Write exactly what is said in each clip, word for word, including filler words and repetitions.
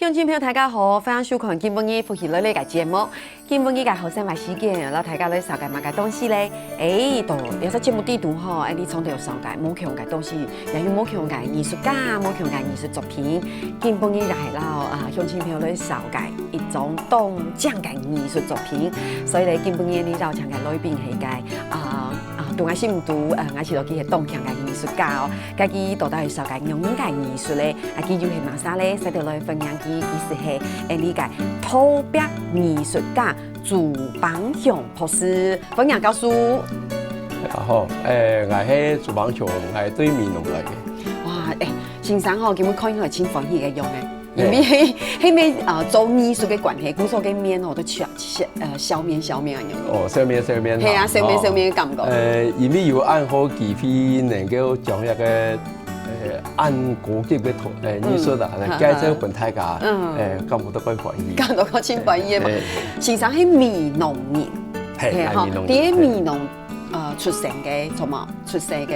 鄉親朋友，大家好，歡迎收看今晡日福氣來了个節目。今晡日个好生活時間，摎大家來紹介麼个東西咧？誒，到這隻節目裡肚吼，誒，你常常有紹介無共个東西，也有無共个藝術家、無共个藝術作品。今晡日也係摎啊鄉親朋友來紹介一種當靚个藝術作品。所以咧，今晡日你邀請个來賓係一個啊啊，對𠊎心目肚，呃，𠊎係落去係當強个藝術家哦。該佢到底係紹介仰般个藝術咧？ 啊，佢又係麼儕咧？使得來歡迎佢，佢就係𠊎俚个陶壁藝術家朱邦雄博士。歡迎教授。大家好，誒，𠊎係朱邦雄，𠊎對美濃來个。哇，誒，先生吼，今晡日看起來真歡喜个樣誒，因為係，係因為，呃，做藝術个關係，故所个面吼都笑，笑，呃，笑面笑面个樣。哦，笑面笑面。係啊，笑面笑面个感覺。呃，因為有恁好機會能夠將一個 呃，恁高級个陶，呃，藝術啊，嗯，來介紹分大家，嗯。呃，感覺到蓋歡喜。感覺到真歡喜嘛。嘿。先生係美濃人，嘿，係吼，𠊎美濃人。在美濃，呃，出生个，什麼？出世个，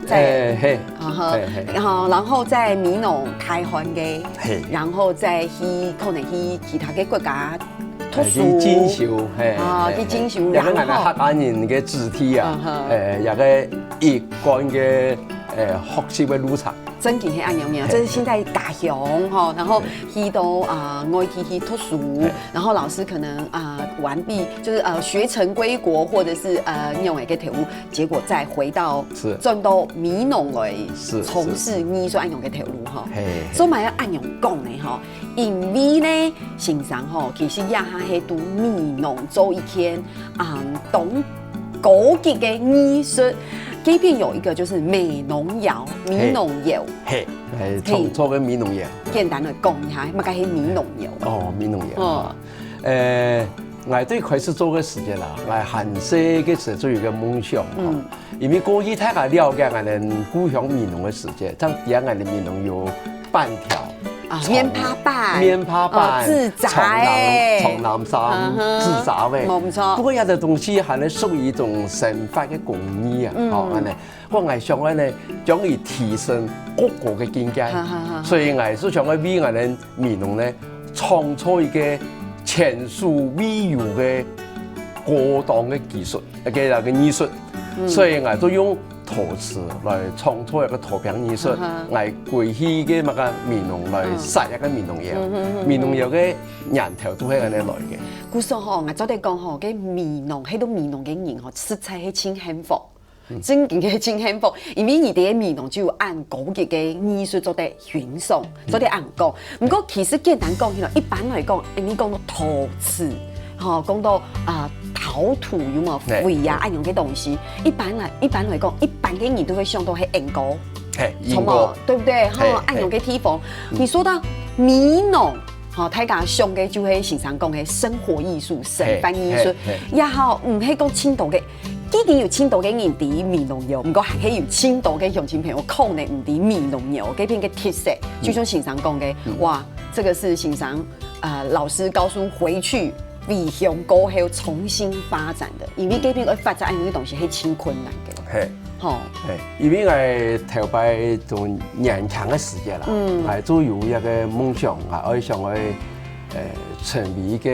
在，嘿，嘿，啊哈，嘿，嘿。然後，然後在美濃大漢个，嘿。然後再去，可能去其他个國家讀書。哎，去進修，嘿，啊，嘿，去進修，嘿。也係𠊎等然後客家人个子弟啊，嗯哼。哎，也係一貫个，哎，學習个路程。 真个係恁樣樣，嘿。這是先在家鄉吼，然後去到，啊，外地去讀書，嘿。然後老師可能，啊，完畢，就是，呃，學成歸國，或者是，呃，仰仔个頭路，結果再回到，是。轉到美濃來，是，從事藝術恁樣个頭路吼。是。嘿，嘿。所以嘛愛恁樣講呢吼，因為呢，先生吼，其實也還係在美濃做一件，嗯，當 高級个藝術，這片有一個就是美濃窯，美濃窯。嘿，嘿，嘿。創作个美濃窯。簡單來講一下，麼个係美濃窯？哦，美濃窯。哦。呃，𠊎對開始做个時節啦，𠊎還細个時節就有一個夢想，嗯。因為過去大家了解𠊎等故鄉美濃个時節，像知𠊎等美濃有粄條， 啊，長，棉花粄，棉花粄，哦，紙紮个。長南，長南山，嗯哼，紙紮个。無錯。不過這兜東西還係屬於一種生活个工藝啊，嗯。吼，恁呢。𠊎𠊎想愛呢，將佢提升更高个境界。哈哈哈哈。所以𠊎係想愛為𠊎等美濃呢，創造一個前所未有个高檔个技術。 一個，一個藝術。嗯。所以𠊎就用陶瓷來創造一個陶壁藝術，啊哈。來歸去个麼个美濃來，嗯。設一個美濃窯。嗯哼，嗯哼。美濃窯个源頭就係恁呢來个。故所吼，𠊎做得講吼，該美濃，該在美濃个人吼，實在係真幸福。嗯。真个係真幸福，因為你在美濃就有恁高級个藝術做得欣賞，嗯。做得恁講。毋過其實簡單講起來，一般來講，哎，你講到陶瓷， 吼，講到，啊，陶土有無，嘿。灰啊，恁樣个東西，一般來，一般來講，一般个人都會想到係英國，嘿，英國。著無？對不對？吼，嘿，恁樣个地方。嘿。你說到美濃，吼，大家想个就係先生講个生活藝術、生活藝術，嘿，嘿，嘿。也好，毋係講盡多个，既經有盡多个人知美濃窯，毋過還係有盡多个鄉親朋友可能毋知美濃窯這片个特色，就像先生講个，嗯。哇，這個是先生 呃，老師告訴回去，回鄉過後重新發展的，因為這片愛發展恁樣个東西係真困難个。嘿。吼。嘿，因為𠊎頭擺從年輕个時節啦，嗯。𠊎就有一個夢想，𠊎愛想愛，呃，成為一個，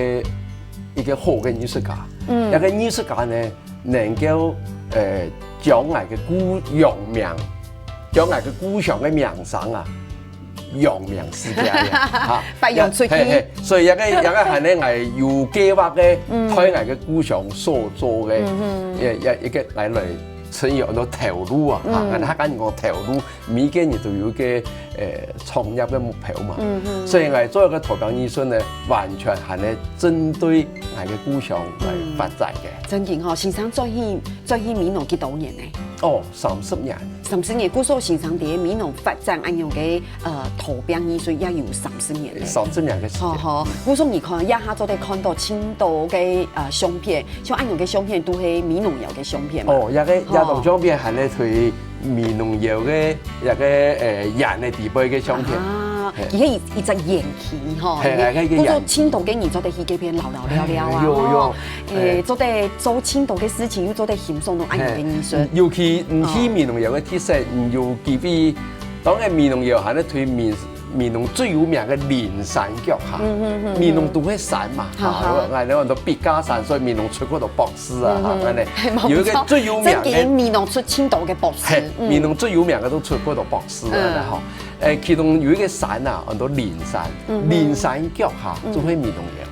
一個好个藝術家。嗯。一個藝術家呢， 能夠，呃，將𠊎个故，揚名，將𠊎个故鄉个名聲啊，揚名世界啊，哈。發揚出去。嘿，嘿，所以這個，這個還係𠊎有計畫个，嗯。對𠊎个故鄉所做个，嗯哼。也，也一個來，來成有很多頭路啊，哈，嗯。𠊎客家人講頭路， 每個人都有一個，呃，創業个目標嘛。嗯哼。所以𠊎做一個陶壁藝術呢，完全還係針對𠊎个故鄉來發展个。嗯。真个吼，先生轉去，轉去美濃幾多年呢？哦，三十年。三十年，故所先生在美濃發展恁樣个，呃，陶壁藝術也有三十年呢。三十年个時間。吼吼，故所你看，這下做得看到盡多个，呃，相片，像恁樣个相片都係美濃窯个相片嘛。哦，這個，吼。這種相片還係對 美濃窯个一個，呃，遠个地背个相片。啊，嘿。佢係一隻園區吼，嘿，佢係一個園區。故所盡多个人做得去該片遶遶尞尞啊，哎，有，有，吼，誒，嘿。做得做盡多个事情，又做得欣賞到恁樣个藝術。嘿，尤其，嗯，去，哦。美濃窯个特色，嗯，有機會，當然美濃窯還係對美美濃最有名个靈山腳下，美濃都係山嘛，哈，𠊎等安到筆架山，所以美濃出過多博士啊，哈，恁樣。有一個最有名个，正經美濃出盡多个博士，係，美濃最有名个都出過多博士啊，吼。誒，其中有一個山啊，安到靈山，靈山腳下就係美濃窯。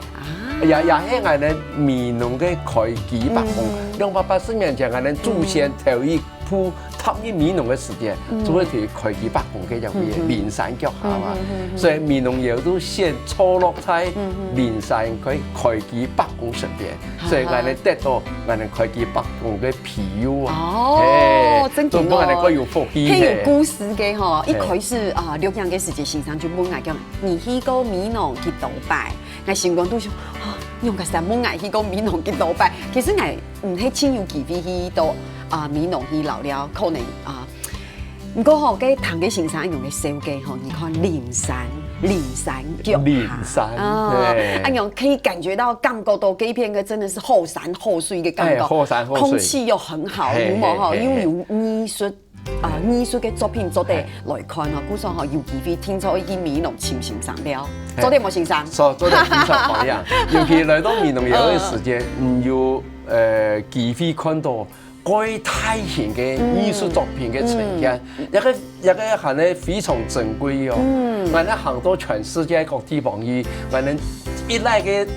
也也係𠊎等美濃个開基伯公，兩百八十年前𠊎等祖先頭一 步踏入美濃个時間，就會去開基伯公个這位靈山腳下嘛。所以美濃窯就先坐落在靈山个開基伯公身邊，所以𠊎等得到𠊎等開基伯公个庇佑啊。哦，正經哦，就分𠊎等較有福氣，係有故事个吼。一開始啊，錄影个時節，先生就問𠊎講：「你去過美濃幾多擺？」𠊎心肝肚想：「啊，仰結先生問𠊎去過美濃幾多擺？」其實𠊎 毋係盡有機會去到啊美濃去尞尞，可能啊，毋過吼，該聽該先生恁樣个紹介吼，你看靈山，靈山腳下，靈山，啊，對。恁樣可以感覺到，感覺到該片个真的是好山好水个感覺，哎，好山好水。空氣又很好，係，有無吼？係，係，又有藝術 啊，藝術个作品做得來看吼，故所吼有機會定著去美濃尋先生尞，係。做得無先生？做，做得非常歡迎。尤其來到美濃窯个時間，嗯，有，呃，機會看到蓋大型个藝術作品个呈現，這個，這個還係非常珍貴哦。嗯。𠊎等行到全世界各地方去，𠊎等一來个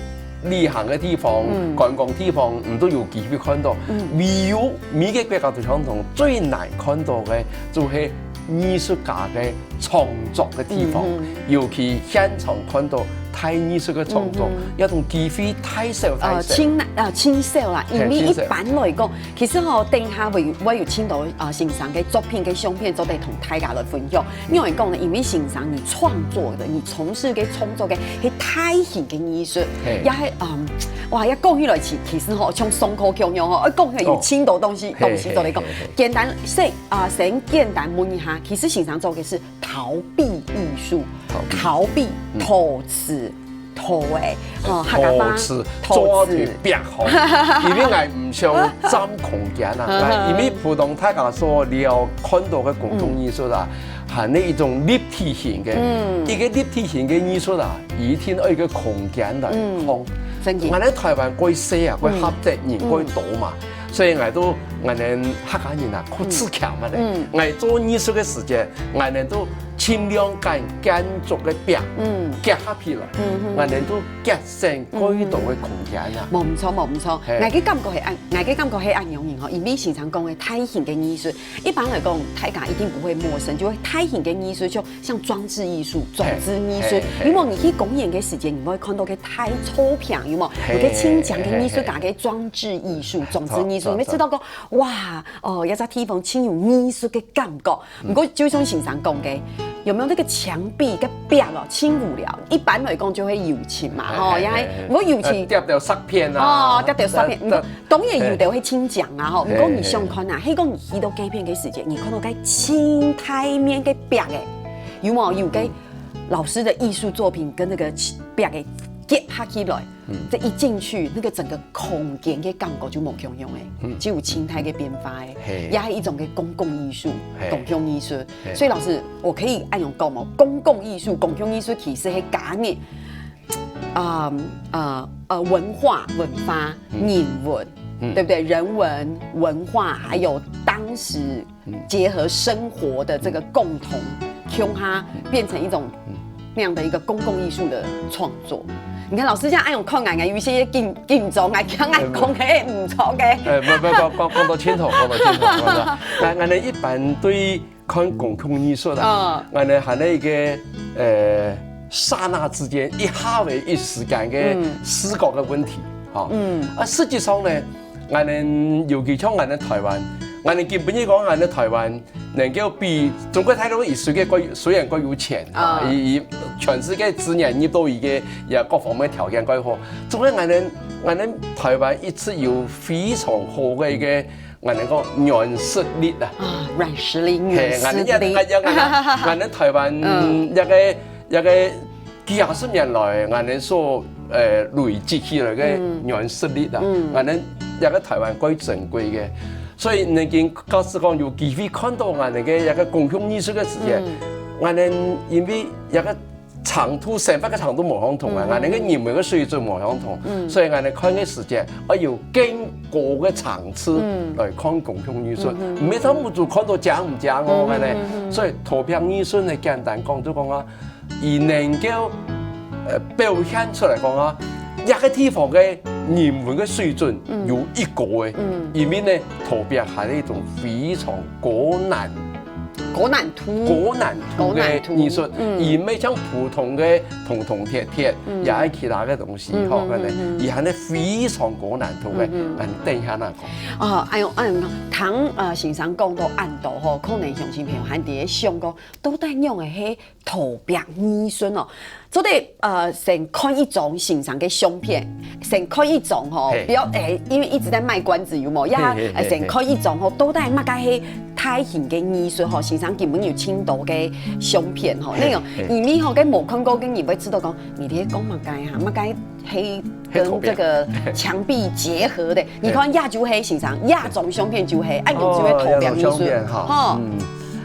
旅行个地方、觀光地方，你都有機會看到。唯有每個國家都相同，最難看到个就係藝術家个創作个地方，尤其現場看到大藝術个創作，這種機會太少太少。呃，盡難，呃，盡少啦，因為一般來講， 其實吼，等一下會，會有盡多，呃，先生个作品、个相片做得同大家來分享。因為講呢，因為先生你創作个，你從事个創作个，係大型个藝術，係。也係，嗯，哇，也講起來其，其實吼，像上課共樣吼，呃，講起來有盡多東西，哦。東西做得講。係，係，係，係。簡單，先，啊，先簡單問一下，其實先生做个係 陶壁藝術，陶壁。陶壁，嗯。陶瓷，陶欸，吼，客家話，陶瓷，陶瓷。做到特別好，因為𠊎毋想佔空間啊，嗯。𠊎因為普通大家所了看到个公共藝術啊，嗯。還係一種立體型个，嗯。一個立體型个藝術啊，一定愛一個空間來放。嗯，正經。𠊎等台灣蓋細啊，蓋狹窄，人蓋多嘛。嗯。 所以𠊎都，𠊎等客家人啊，較自強个咧。嗯。𠊎做藝術个時節，𠊎等都盡量將建築个壁，嗯。結合起來，嗯哼。𠊎等都節省蓋多个空間啊。無毋著，無毋著。係。𠊎个感覺係恁，𠊎个感覺係恁樣形吼，因為先生講个大型个藝術，一般來講，大家一定毋會陌生，就係大型个藝術就 像裝置藝術、裝置藝術，嘿，嘿，嘿。因為你去公園个時節，你會看到个大草坪，有無？嘿，有个盡靚个藝術家个裝置藝術、嘿，嘿，嘿。裝置藝術，著，你會知道講，著，著。哇，哦，這隻地方盡有藝術个感覺。嗯。毋過就像先生講个，有沒有那個牆壁个壁哦，盡無聊。一般來講就係油漆嘛，嘿，吼，嘿，也係，嘿，嘿。毋過油漆，呃，貼條石片啊，哦，貼條石片，這，毋過 當然有兜係盡靚啊吼，嘿，毋過你想看啊，嘿，嘿。係講你去到該片个時節，你看到該盡大面个壁欸，有無？有該老師的藝術作品跟那個壁欸結合起來，嗯。這一進去，那個整個空間个感覺就無共樣欸，嗯。就有盡大个變化欸，嘿。也係一種个公共藝術，嘿。公共藝術。嘿。所以老師，𠊎可以恁樣講無？公共藝術、公共藝術其實係加入 啊，呃，呃，文化、文化、嗯。人文，嗯。對不對？人文、文化，還有當時結合生活的這個共同，嗯。共下變成一種，嗯。那樣的一個公共藝術的創作。你看老師這樣恁樣看𠊎，𠊎有一些緊，緊張，𠊎驚𠊎講个毋著个。呃，不，不，不，講，講到盡頭，講到盡頭，講到，𠊎，𠊎等一般對 看公共藝術啊，嗯。𠊎等還係一個，呃，剎那之間，一下仔一時間个，嗯。視覺个問題，吼。嗯。啊，實際上呢，𠊎等尤其像𠊎等台灣，𠊎等根本就講𠊎等台灣能夠比中國大陸一時个較，雖然較有錢，啊。啊，佢，佢全世界資源入到佢个，也各方面條件較好，總係𠊎等，𠊎等台灣一直有非常好个一個 𠊎等講軟實力啊。啊，軟實力，嘿，軟實力。𠊎等，𠊎等，𠊎等，𠊎等台灣，嗯。這個，這個幾下十年來，𠊎等所，呃，累積起來个軟實力啊，嗯。嗯。𠊎等這個台灣蓋珍貴个。所以，你今假使講有機會看到𠊎等个這個公共藝術个時間，嗯。𠊎等因為這个程度，生活个程度無相同啊，嗯，𠊎等个人文个水準無相同，嗯，所以𠊎等看个時節，愛有更高个層次來看公共藝術，嗯，毋係全部就看到靚毋靚哦，嗯，恁樣。嗯，嗯，嗯。所以圖畫藝術呢，簡單講就講啊，佢能夠，呃，表現出來講啊，這个地方个人文个水準有幾高个，嗯，因為呢，圖畫還係一種非常高難 高難度。高難度个藝術，高難度，嗯。佢毋係像普通个銅銅鐵鐵，嗯。也係其他个東西，嗯，吼，嗯，可能嗯，嗯。佢還係非常高難度个，嗯，嗯。恁等一下再講。哦，哎喲，哎喲，聽，呃，先生講到恁多吼，可能鄉親朋友還在想講，到底仰會係圖畫藝術哦？ 做得，呃，先看一張先生个相片，先看一張吼，嘿。不要，欸，因為一直在賣關子，有無？呀，嘿，嘿，嘿，呃，先看一張吼，到底麼个係大型个藝術吼？先生根本有盡多个相片吼，嘿，那種嘿。裡面吼，跟無看過个人會知道講，你在講麼个哈？麼个係跟這個牆壁結合的。嘿。你看，嘿。亞洲黑先生，亞洲相片就係，哎，有機會投標藝術，哦，亞洲相片哈。吼。嗯。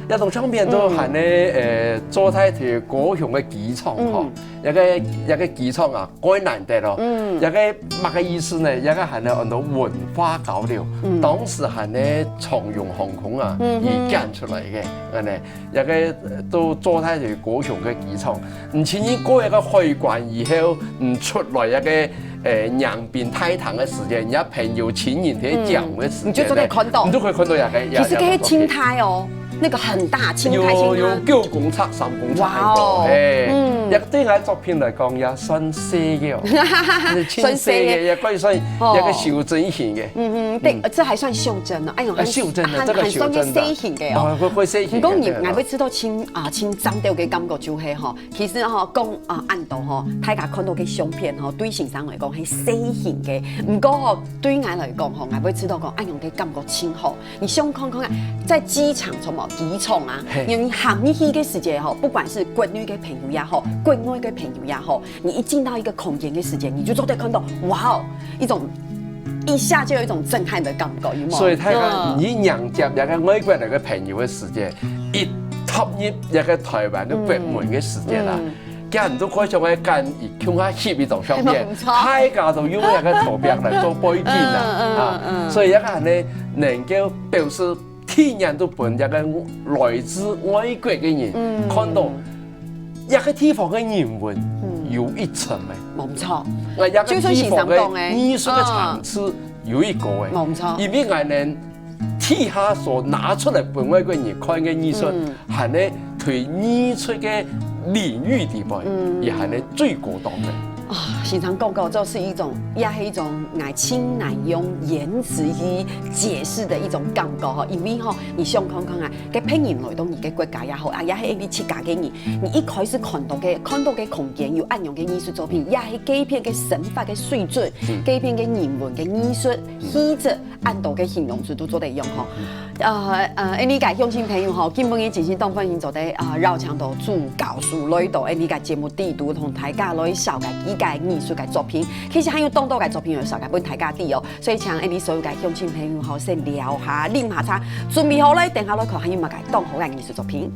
這種相片都還呢，嗯。呃，做在這高雄个機場吼，嗯。這个，這个機場啊，蓋難得哦。嗯。這个麼个意思呢？這个還呢，安到文化交流。嗯。當時還呢，長榮航空啊，嗯哼。佢建出來个，恁呢，這个，呃，都做在這高雄个機場。你輕輕過一个海關以後，你出來這个，呃，迎賓大堂个時間，人家朋友、親人在講个時間呢，嗯。你就做得看到。你都可以看到這个，其實可以這个照片。 那個很大，青苔青苔。有，有九公尺、三公尺哇哦，嘿，嗯。這个對𠊎作品來講也算細个哦。算細个。輕細个，也可以算哦。這个袖珍型个。嗯哼，對，嗯。這還算袖珍哦。哎喲，啊，還，袖珍的，還，這个袖珍的。還算个細型个哦。哦，會，會細型个，毋過你，對啊。𠊎會知道輕，啊，輕張調个感覺就係吼，其實吼，講，啊，恁多吼，大家看到个相片吼，對先生來講係細型个。毋過吼，對𠊎來講吼，𠊎會知道講，恁樣个感覺真好。 你想看看啊，在機場，什麼機場啊，嘿。你行入去个時節吼，不管是國內个朋友也好，國外个朋友也好，你一進到一個空間个時節，你就做得看到，哇哦，一種，一下就有一種震撼的感覺，有沒有？所以大家，嗯。你迎接一个外國來个朋友个時節，一踏入一个台灣个國門个時節啦，嗯。嗯。 今日都開上个間，共下翕一張相片，無錯。大家都用這个圖片來做背景啊，嗯，嗯，啊，嗯。所以這个呢，能夠表示體現到分這个來自外國个人，嗯。看到這个地方个人文，嗯。有一層个。無錯。呃，這个地方个就算先生講个，藝術个層次有一个个。嗯。無錯。因為𠊎等 底下所拿出來分外國人看个藝術，嗯。還係對藝術个領域裡背，嗯。也還係最高檔个。啊，先生講到，這是一種，也係一種𠊎盡難用言辭去解釋个一種感覺吼，因為吼，你想看看啊，該別人來到你个國家也好，啊，也係你自家个人，你一開始看到个，看到个空間有恁樣个藝術作品，也係該片个生活个水準，嗯。該片个人文个藝術，氣質， 恁多个形容詞都做得用吼。呃，呃，恁呢个鄉親朋友吼，今晡日真係當歡喜做得，啊，邀請到朱教授來到恁呢个節目裡肚，同大家來紹介佢个藝術个作品。其實還有當多个作品要紹介分大家知哦，所以請恁呢所有个鄉親朋友吼，先尞下，啉下茶，準備好來，等下來看還有麼个當好个藝術作品。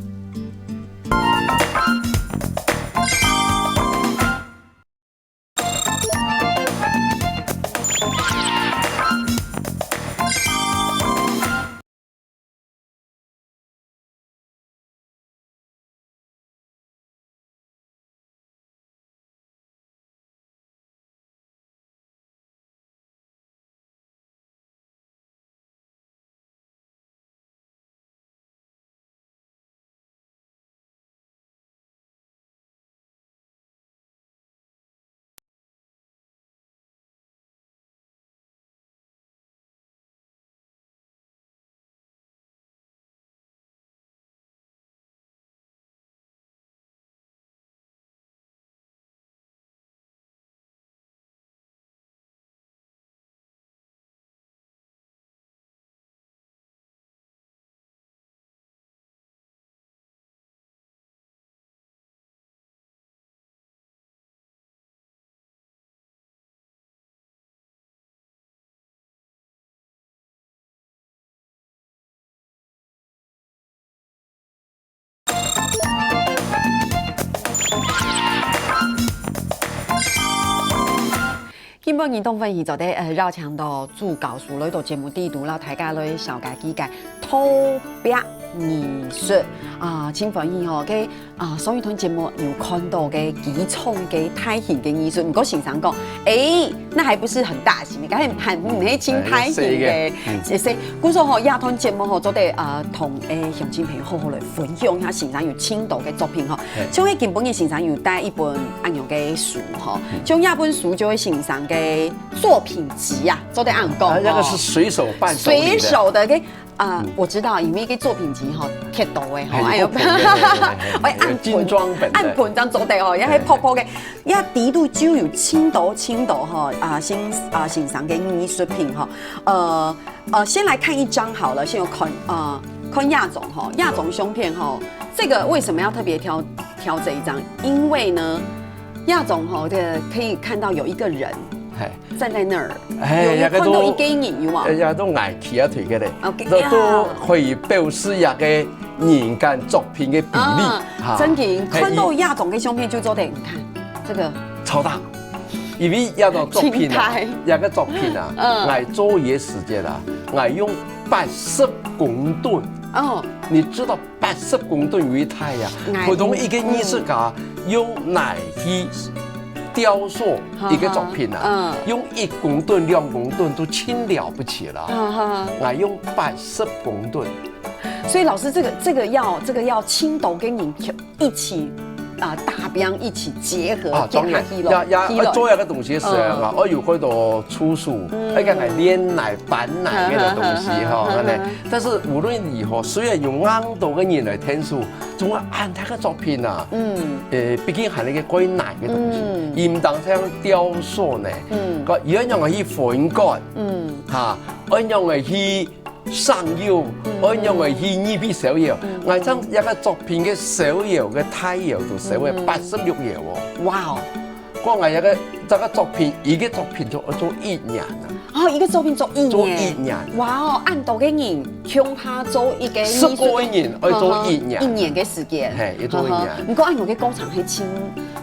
今晡日當歡喜做得，呃，邀請到朱教授來到節目裡肚，摎大家來紹介幾个土壁藝術啊，真歡喜吼，該啊，上一段節目有看到个幾重个大型个藝術，毋過先生講，誒，那還不是很大型的，該還，還毋係真大型的。哎，細个，嗯。細，故所吼，這段節目吼，做得，呃，同，誒，鄉親朋友好好來分享一下先生有盡多个作品吼。嘿。像係今晡日先生有帶一本恁樣个書吼，嗯。像這本書就係先生个作品集啊，做得恁樣講啊，那個是吼。隨手伴手禮的。隨手的，OK， 啊，嗯。我知道，因為个作品集吼，忒多个吼，哎喲，嘿，有夠多个，嘿，嘿，嘿，哎，有按本，精裝本的。按本這樣做得吼，也係薄薄个，嘿，嘿。也裡肚就有盡多盡多吼，啊，先，啊，先生个藝術品吼。呃，呃，先來看一張好了，先有看，呃，看亞總吼，亞總相片吼，這個為什麼要特別挑，挑這一張？因為呢，亞總吼，這個可以看到有一個人，嘿。 站在那兒，嘿，有，有看到一個人有無？那個都，呃，那都矮企啊腿个嘞，OK，都，都呀。可以表示一個人間作品个比例，啊，哈。真个，嘿，看到亞總个相片就做得，你看，這個。超大。因為亞總作品啊，真大。那個作品啊，嗯。𠊎做个時節啊，𠊎用八十公噸。哦。你知道八十公噸有幾大啊？𠊎，普通一個藝術家，嗯。用泥去雕塑一個作品啊，哈哈。嗯。用一公噸、兩公噸都盡了不起了。哈哈。𠊎用八十公噸。所以老師，這個，這個要，這個要盡多个人一起，啊，搭拚，一起結合，啊，當然，結合起來，呀，呀，起來。呃，做一個東西係啊，嗯。哦，有幾多粗俗，嗯。那個來煉泥、搬泥那個東西哈，嗯。那呢， 但是無論如何，雖然有恁多个人來𢯭手，總係恁大个作品啊，嗯。呃，畢竟還係一個蓋難个東西，嗯。佢毋單淨雕塑呢，嗯。佢愛仰般去分割，嗯。哈，愛仰般去上釉，嗯。愛仰般去預備燒窯，嗯。𠊎將一個作品个燒窯个大窯都燒个八十六窯哦。哇哦！ 講𠊎這個，這個作品，一個作品就愛做一年啊。哦，一個作品做一年。做一年。哇哦，恁多个人共下做一個藝術，十個人愛做一年。呵呵，一年个時間。嘿，愛做一年。呵呵，毋過恁樣个過程係盡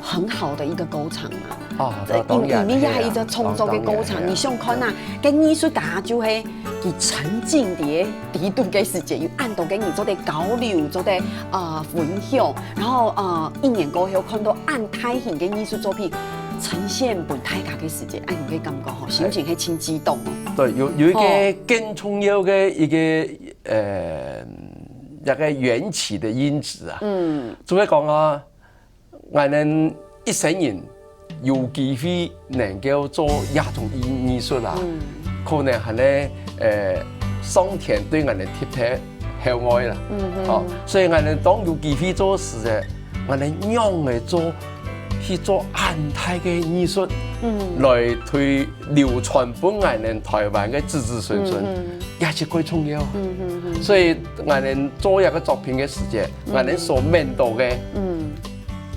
很好的一個過程啊。哦，對，當然，因為，因為這係一個創作个過程，嘿啊，當然，嘿啊。你想看啊，該藝術家就係佢沉浸在裡肚个世界，有恁多个人做得交流，做得，呃，分享，然後，呃，一年過後看到 恁大型个藝術作品呈現分大家个時節，恁樣个感覺吼，心情係盡激動哦。對，有，有一個，吼，更重要个一個，呃，一個緣起的因子啊。嗯。就係講啊，𠊎等一生人有機會能夠做這種藝，藝術啊，嗯。可能還係，呃，上天對𠊎等特別 厚愛啦。嗯哼。哦，所以𠊎等當有機會做事个，𠊎等仰般做，去做恁大个藝術，嗯。來推流傳分𠊎等臺灣个子子孫孫，嗯哼。也係蓋重要。嗯哼哼。所以𠊎等做一個作品个時節，嗯。𠊎等所面對个，嗯。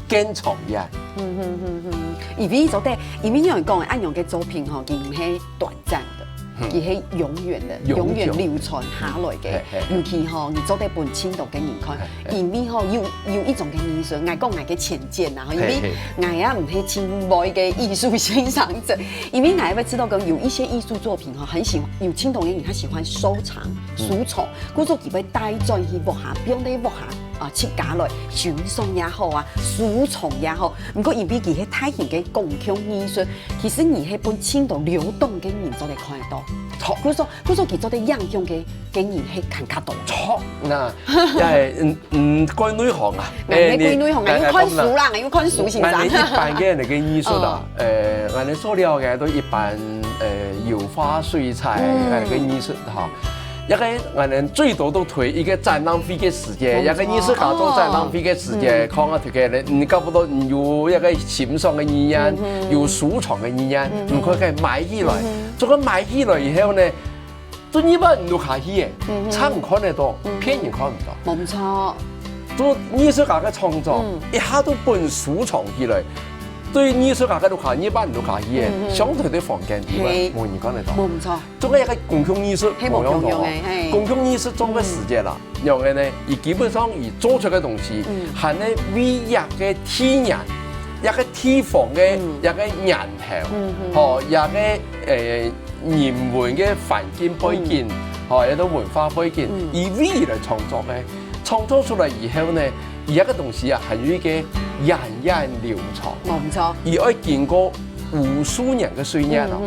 更長遠。嗯哼哼哼。因為做得，因為有人講，恁樣个作品吼，佢毋係短暫个。 嗯。佢係永遠个，永久。永遠流傳下來个。嘿，嘿。尤其吼，你做得分盡多个人看，嘿，嘿。因為吼，有，有一種个藝術，𠊎講𠊎个淺見啦，吼，因為，嘿，嘿。𠊎也毋係盡會个藝術欣賞者，因為𠊎也會知道講，有一些藝術作品吼，很喜歡，有盡多个人他喜歡收藏、嗯。收藏，故所佢會帶轉去屋下，放在屋下啊，自家來欣賞也好啊，收藏也好。毋過因為佢係大型个公共藝術，其實你係分盡多流動个人做得看得到。著。故所 故所佢做得影響个，个人係更加多。著，那，也係，嗯，嗯，蓋內行啊。哎，你蓋內行，哎，哎，又看書啦，又看書，先生。𠊎等一般个那個藝術啊，哦。呃，𠊎等所了解都一般，呃，油畫、水彩，嗯。那個藝術哈。一個𠊎等最多都推一個展覽會个時節，無錯。一個藝術家做展覽會个時節，哦。看啊，這個人，你搞不到你有一個欣賞个意願，嗯哼。有收藏个意願，嗯哼。你可以買起來。嗯哼。這個買起來以後呢， 做藝術家你都可以个，嗯哼。正看得到，嗯哼。別人看毋到。無錯。做藝術家个創作，嗯。一下都分收藏起來。對藝術家个都可以，一般人都可以个，嗯哼。相對對房間以外，嘿。無人看得到。無錯。做个一個公共藝術，係無共樣个，無樣个，嘿。公共藝術做个時節啦，嗯。樣个呢，佢基本上佢做出个東西，嗯。還係唯一个體驗，一個地方个一個源頭，吼，一個呃人文个環境背景，吼，一個文化背景，以為來創作个，創作出來以後呢，佢這個東西啊，還有一個源遠流長，無錯，佢愛經過無數年个歲月咯，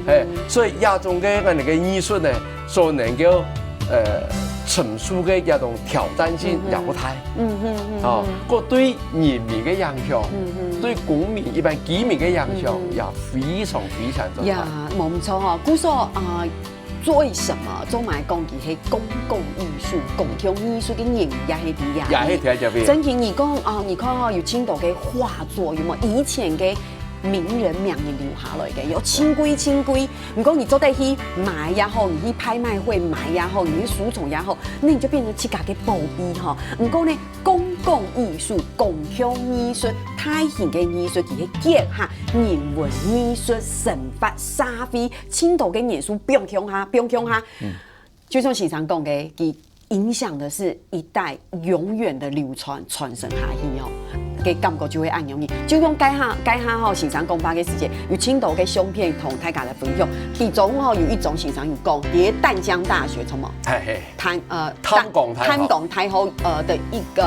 哎，所以這種个恁樣个藝術呢，所能夠呃承受个這種挑戰性也不大。嗯哼嗯哼，哦，个對人民个影響，嗯哼，對公民一般居民个影響也非常非常重要。呀，無錯吼，故所啊，做為什麼做麼个講佢係公共藝術、公共藝術个原因也係在這位。也係在這位。正經你講啊，你看吼，有盡多个畫作，有無？以前个名人名人留下來个，有盡貴盡貴。毋過你做得去買也好，你去拍賣會買也好，你去收藏也好，那你就變成自家个寶貝吼。毋過呢，公共藝術、公共藝術、大型个藝術，佢係結合人文藝術、生活、社會，盡多个元素放共下，放共下。就像先生講个，佢影響个係一代永遠个流傳、傳承下去哦。个感覺就會恁樣呢。就像該下，該下吼，先生講話个時節，有盡多个相片同大家來分享。其中吼有一張先生有講，在淡江大學，什麼？嘿嘿。淡呃淡淡江大學。淡江大學呃的一個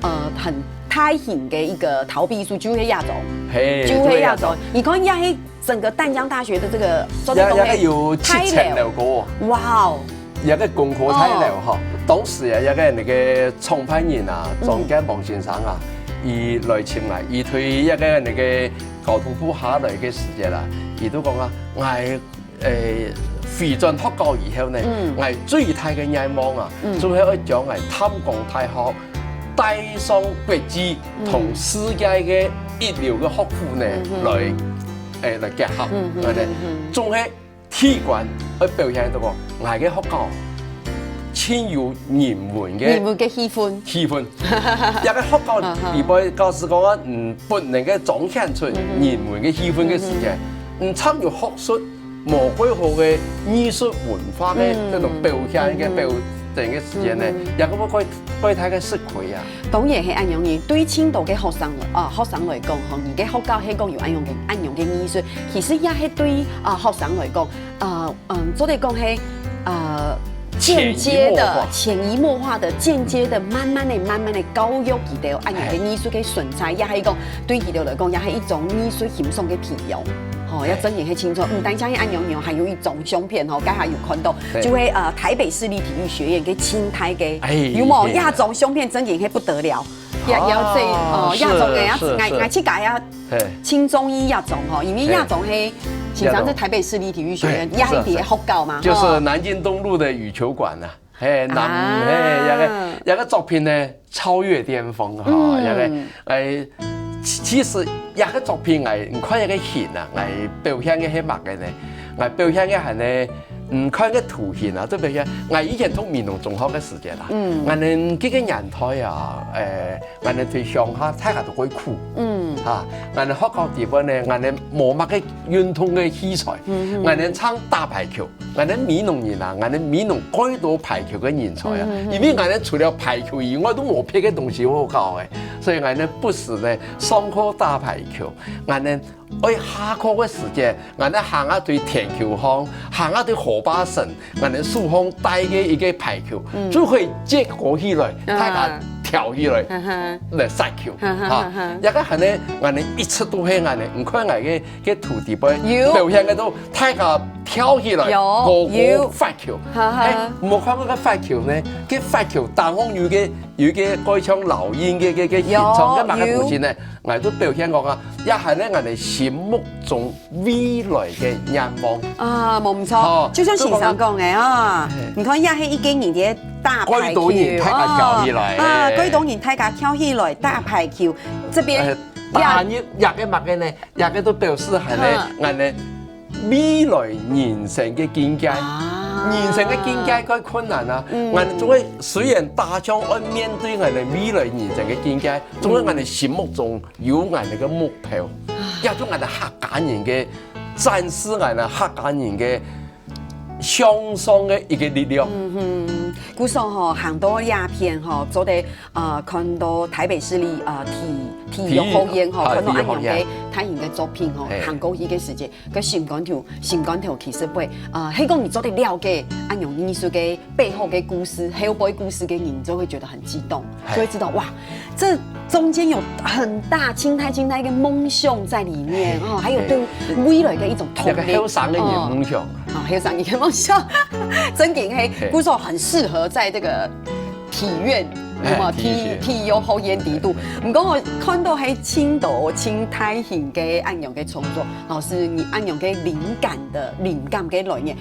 呃很大型个一個投幣書，就係這種，嘿，就係這種。就係這種。你看這係整個淡江大學的這個，做得講係也也有七層樓高。哇哦！ 這個公科大樓吼，當時啊，這個那個創辦人啊，張建宏先生啊，佢來尋𠊎，佢對這個那個高度部下來个時節啦，佢都講啊，𠊎誒回轉學校以後呢，𠊎最大个願望啊，就係愛將𠊎淡江大學帶上國際，同世界个一流个學府呢來誒來結合，對不對？總係 第一關愛表現到講，𠊎个學校盡有人文个人文个氣氛。氣氛。這個學校裡背教師講啊，嗯，不能夠彰顯出人文个氣氛个時間，嗯，正有學術無過好个藝術文化个這種表現个表現个時間呢，也个會會會太个吃虧啊。當然係恁樣，對盡多个學生來啊，學生來講吼，你个學校係講有恁樣个恁樣个藝術，其實也係對啊學生來講。 呃嗯，做得講係呃間接的、潛移默化的、間接的、慢慢的、慢慢的教育佢兜恁樣个藝術个存在，也係講對佢兜來講，也係一種藝術欣賞个培養。吼，要真正係清楚，毋單淨係恁樣樣，還有一張相片吼，剛才有看到，就係呃台北市立體育學院个清代个，有無？這張相片真正係不得了，也也要這哦，這種个，𠊎𠊎自家也 嘿，盡中意這種吼，因為這種係，平常係台北市立體育學院，也係在學校嘛，就是南京東路的羽球館啊。嘿，南嘿，這個這個作品呢，超越巔峰哈，這個誒，其其實這個作品誒，你看這個形啊，誒表現个係麼个呢？誒表現个還呢，你看个圖形啊，特別係𠊎以前讀美濃中學个時節啦，𠊎等該個年代啊，誒。 𠊎等在鄉下，大家都會苦，嗯，哈，𠊎等學校裡背呢，𠊎等無麼个運動个器材，𠊎等淨打排球，𠊎等美濃人啊，𠊎等美濃蓋多排球个人才啊，因為𠊎等除了排球以外都無別个東西好搞誒，所以𠊎等不時呢上課打排球，𠊎等 愛下課个時節，𠊎等行啊對田球項，行啊對河壩脣，𠊎等手項帶个一個排球，就可以接過去來，大家跳起來，來殺球，哈，這個還呢，𠊎等一直都係恁呢，你看𠊎个个徒弟輩表現个都，大家跳起來，有，高高有，發球，哈哈，誒，無看過个發球呢？个發球當中有个有个蓋像老鷹个个个形狀，有，个麼个圖形呢？ 𠊎都表現講啊，也還係𠊎等心目中未來个願望。啊，無毋著，就像先生講个啊，你看也係一個人在打排球，蓋多人大家跳起來，啊，蓋多人大家跳起來打排球，這邊呃，打入這個麼个呢？這個都表示還係𠊎等 未來人生个境界。人生个境界蓋困難啊！𠊎總係雖然打仗愛面對𠊎等未來人生个境界，總係𠊎等心目中有𠊎等个目標，也就𠊎等客家人个展示，𠊎等客家人个向上个一个力量。嗯哼，故所吼，行到這片吼，做得呃看到台北市立呃體體育學院吼，體育，啊，看到恁樣个體育學院。大型个作品吼，嘿。行過去个時節，个心肝頭，心肝頭其實會呃，係講你做得了解恁樣藝術个背後个故事，後背故事个人，你就會覺得很激動。 就會知道，哇，這中間有很大、盡大、盡大一個夢想在裡面，哦，還有對未來的一種動力。這个後生个人夢想。哦，後生人个夢想，正經係，嘿。故所很適合在這個體院，有沒有？哎，體育學院。體，體育學院底肚。毋過𠊎看到係盡多、盡大型个恁樣个創作，老師，你恁樣个靈感的，靈感个來源，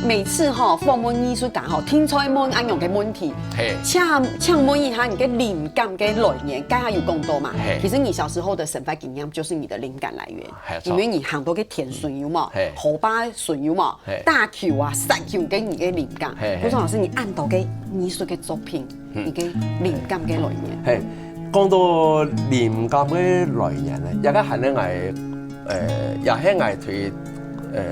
每次吼，訪問藝術家吼，定著問恁樣个問題，嘿。請，請問一下你个靈感个來源，剛剛有講到嘛？嘿。其實你小時候的生活經驗就是你的靈感來源，嘿，因為你行到个田脣有無？嘿。河壩脣有無？嘿。打球啊，殺球个你个靈感。嘿，嘿。古松老師，你恁多个藝術个作品，嗯。你个靈感个來源。嘿，講到靈感个來源呢，這个還係𠊎 呃，也係𠊎對，呃，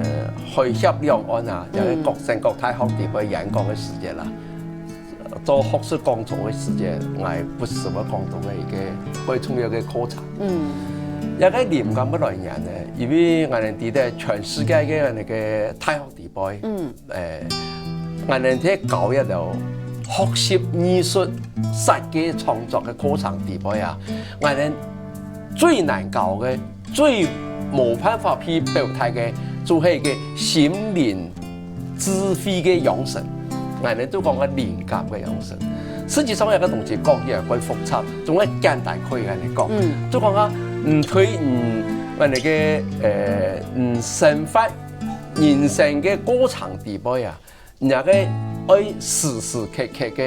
海峽兩岸啊，也係各省各大學裡背演講个時節啦，做學術講座个時節，𠊎不時會講到个一个最重要个課程。嗯。這个靈感个來源呢，因為𠊎等知得全世界个那个大學裡背，嗯。呃，𠊎等在教一个學習藝術設計創作个課程裡背啊，𠊎等最難教个 最無辦法去表達个，就係一个心靈智慧个養成。𠊎等就講个靈感个養成。實際上，這个東西講起來會複雜，總係簡單可以恁樣講。嗯。就講啊，嗯，對，嗯，𠊎等个，呃，嗯，生活、人生个過程裡背啊， 人个愛時時刻刻个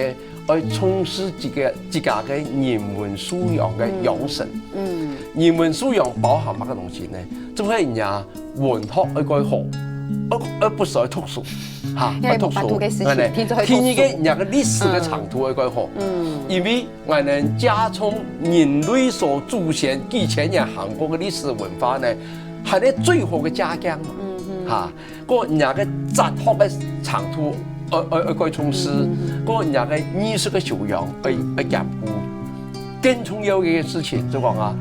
愛重視自家，自家个人文素養个養成。嗯。嗯。人文素養包含麼个東西呢？就係人家文學愛蓋好，愛，愛不時愛讀書，哈，因為愛讀書。無法度个事情，哎，呢，天天愛讀書。第二个，人家个歷史个程度愛蓋好。嗯。嗯。因為𠊎等家中人類所祖先幾千年行過个歷史文化呢，還係最好个借鏡嘛，嗯，嗯。哈。 過人家个哲學个程度，愛，愛，愛蓋重視，嗯，嗯，嗯。過人家个藝術个修養，愛，愛兼顧。更重要个一个事情，就講啊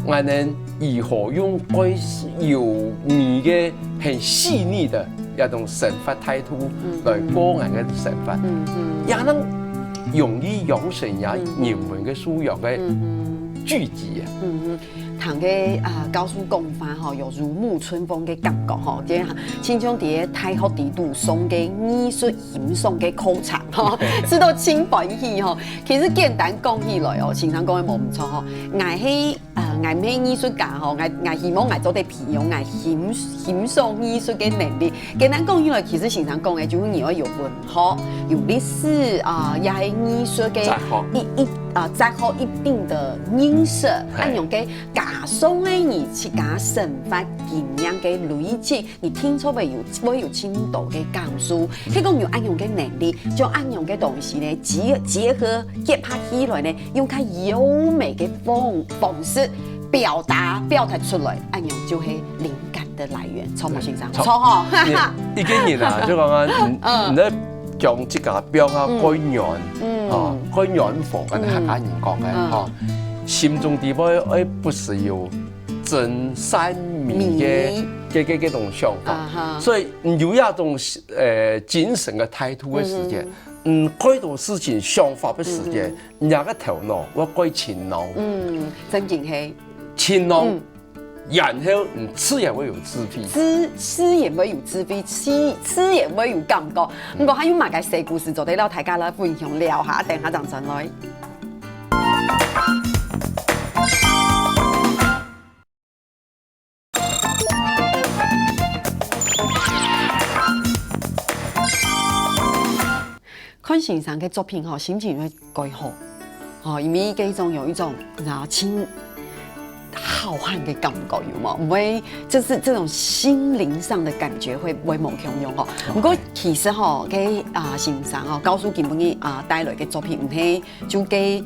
，𠊎等如何用蓋有味个、很細膩个一種生活態度，嗯，嗯。來過𠊎个生活，嗯，嗯。也能容易養成人，嗯，嗯。人文个素養个，嗯，嗯。聚集啊。嗯，嗯。 聽个，啊，教授講話吼，有如沐春風个感覺吼，這親像在大學裡肚上个藝術欣賞个課程吼，試著盡歡喜吼。其實簡單講起來哦，先生講个無毋著吼，𠊎係，啊，𠊎毋係藝術家吼，𠊎，𠊎希望𠊎做得培養𠊎欣，欣賞藝術个能力。簡單講起來，其實先生講个就係你愛有文學、有歷史啊，也係藝術个哲學。一，一，啊，哲學一定个認識，嘿。恁樣个 加上呢，你自家生活經驗个累積，你定著會有，會有盡多个感受。係講有恁樣个能力，將恁樣个東西呢，結，結合結合起來呢，用較優美个方，方式表達，表達出來，恁樣就係靈感个來源。著無先生？著。著吼。你，一个人啊，就講啊，你，嗯。你在講自家表達，嗯。蓋軟，嗯。啊，蓋軟化，跟客家人講个，嗯。哈。心中底背，哎，不時有 真善美个，美。个，个，个種想法。啊哈。所以你有這種，呃，精神个態度个時節，嗯哼。嗯，蓋多事情想法个時節，嗯哼。人家个頭腦會蓋勤勞。嗯，正經係。勤勞，嗯。然後你自然會有智慧。自，自然會有智慧，自，自然會有感覺。嗯。毋過還有麼个細故事做得摎大家來分享聊下，等下正轉來。 看先生个作品吼，心情會蓋好，吼，因為這種有一種，你知道，盡浩瀚个感覺，有無？毋會，就是這種心靈上的感覺會，會無共樣吼。OK。毋過其實吼，該，啊，先生吼，教授今晡日，啊，帶來个作品，毋係 就該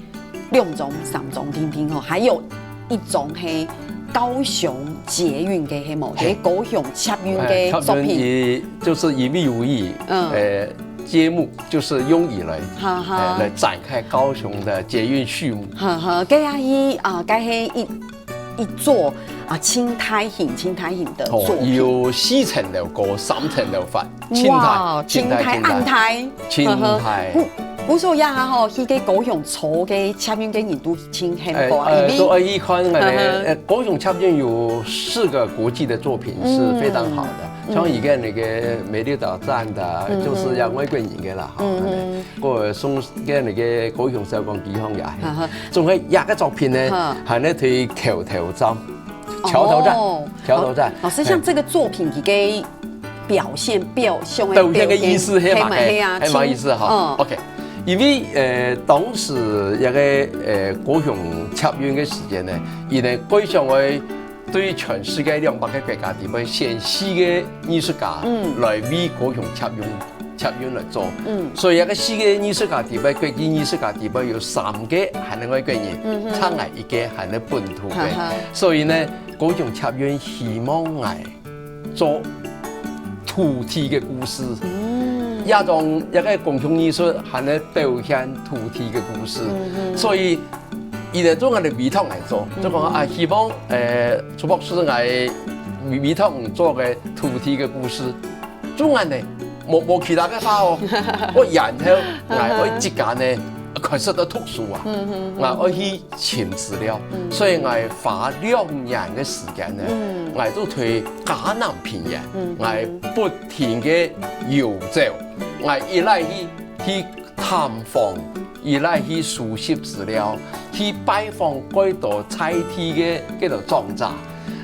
兩張、三張定定吼，還有一張係高雄捷運个，係無？係高雄捷運个作品。欸，捷運以，就是以為有意，嗯。欸，節目就是用以來，哈哈。欸，來展開高雄的捷運序幕。哈哈，該也係，啊，該係一，一座，啊，盡大型、盡大型的作品。哦，有四層樓高，三層樓闊。 哇，盡大，盡大，盡大，盡大。盡大。故，故所以啊吼，去个高雄坐个捷運个人都盡興个，欸，呃，因為都愛去看个呢。呵呵。呃，高雄捷運有四個國際的作品是非常好的，嗯。像一個那個美麗島站的，嗯哼。就是要外國人个啦，哈，嗯哼。那個，或者松，跟那個高雄小港機場也，呵呵。總係這個作品呢，哈。還在推橋頭站。 橋頭站，哦，橋頭站。老，老師，像這個作品，佢个表現，表現个表現个意思，係嘛？係嘛，係啊，係嘛意思哈？嗯。OK，因為，呃，當時這個，呃，高雄捷運个時間呢，佢呢，非常愛對全世界兩百個國家地方選四個藝術家，嗯。來為高雄捷運 捷運來做。嗯。所以這個四個藝術家地位，國際藝術家地位有三個還係外國人，嗯哼。差𠊎一個還係本土个。哈哈。所以呢，高雄捷運希望𠊎做土地个故事。嗯。這種，這個公共藝術還係表現土地个故事。嗯哼。所以，佢呢，做𠊎个委託來做，嗯哼。就講啊，希望，呃，朱博士𠊎委，委託你做个土地个故事。 做恁呢，無，無其他个話哦。𠊎然後，𠊎，嗯哼。𠊎自家呢，開始在讀書啊，嗯哼，嗯哼。𠊎愛去尋資料，嗯。所以𠊎花兩年个時間呢，嗯。𠊎就對嘉南平原，嗯哼。𠊎不停个遊走，𠊎一來去，去探訪，一來去收集資料，去拜訪幾多在地个，該个莊稼。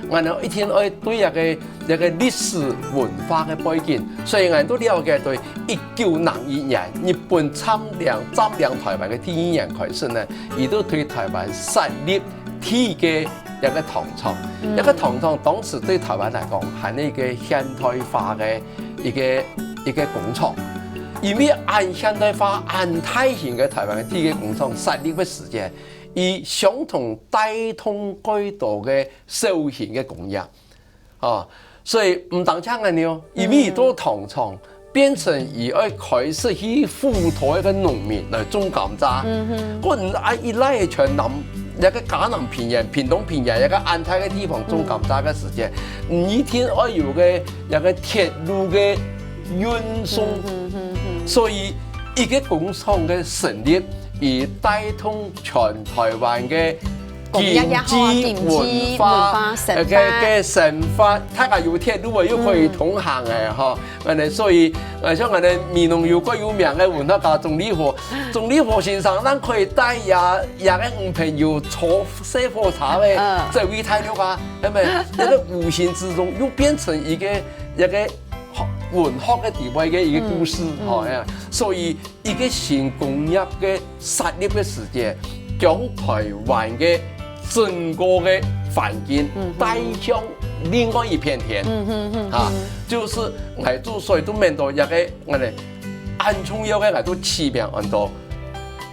𠊎等一定愛對這個，這個歷史文化个背景，所以𠊎等都了解對一九零一年日本佔領，佔領臺灣个第一年開始呢，佢都對臺灣設立第一個這個糖廠。嗯。這個糖廠當時對臺灣來講，還係一個現代化个一個，一個工廠。因為恁現代化、恁大型个臺灣个第一個工廠設立个時間，佢相同帶動幾多个 小型个工業。哦，所以毋單淨恁樣哦，因為佢做糖廠，嗯。變成佢愛開始去輔導一個農民來種甘蔗。嗯哼。𠊎等啊，一來全南，這個嘉南平原、屏東平原，這個恁大个地方種甘蔗个時間，嗯。你一定愛有個，這個鐵路个運送。嗯哼哼哼。所以，一個工廠个成立，佢帶動全臺灣个 工業也好啊，經濟、經濟、文化、文化、生活。呃，个，个生活，大家有鐵路啊，又可以通行个，嗯。吼。恁呢，所以，呃，像恁呢，美濃有个有名个文學家鍾理和，鍾理和先生，咱可以帶這，這個女朋友坐細火車个，嗯。走去大陸啊，係咪？那個無形之中又變成一個，一個文學个地位个一個故事，嗯，嗯。吼，哎呀，所以 一個新工業个設立个時節，將臺灣个整個个環境，嗯哼。帶向另外一片天。嗯哼哼哼。啊，就係𠊎做，所以都面對一個，恁呢，恁重要个，𠊎都起名安到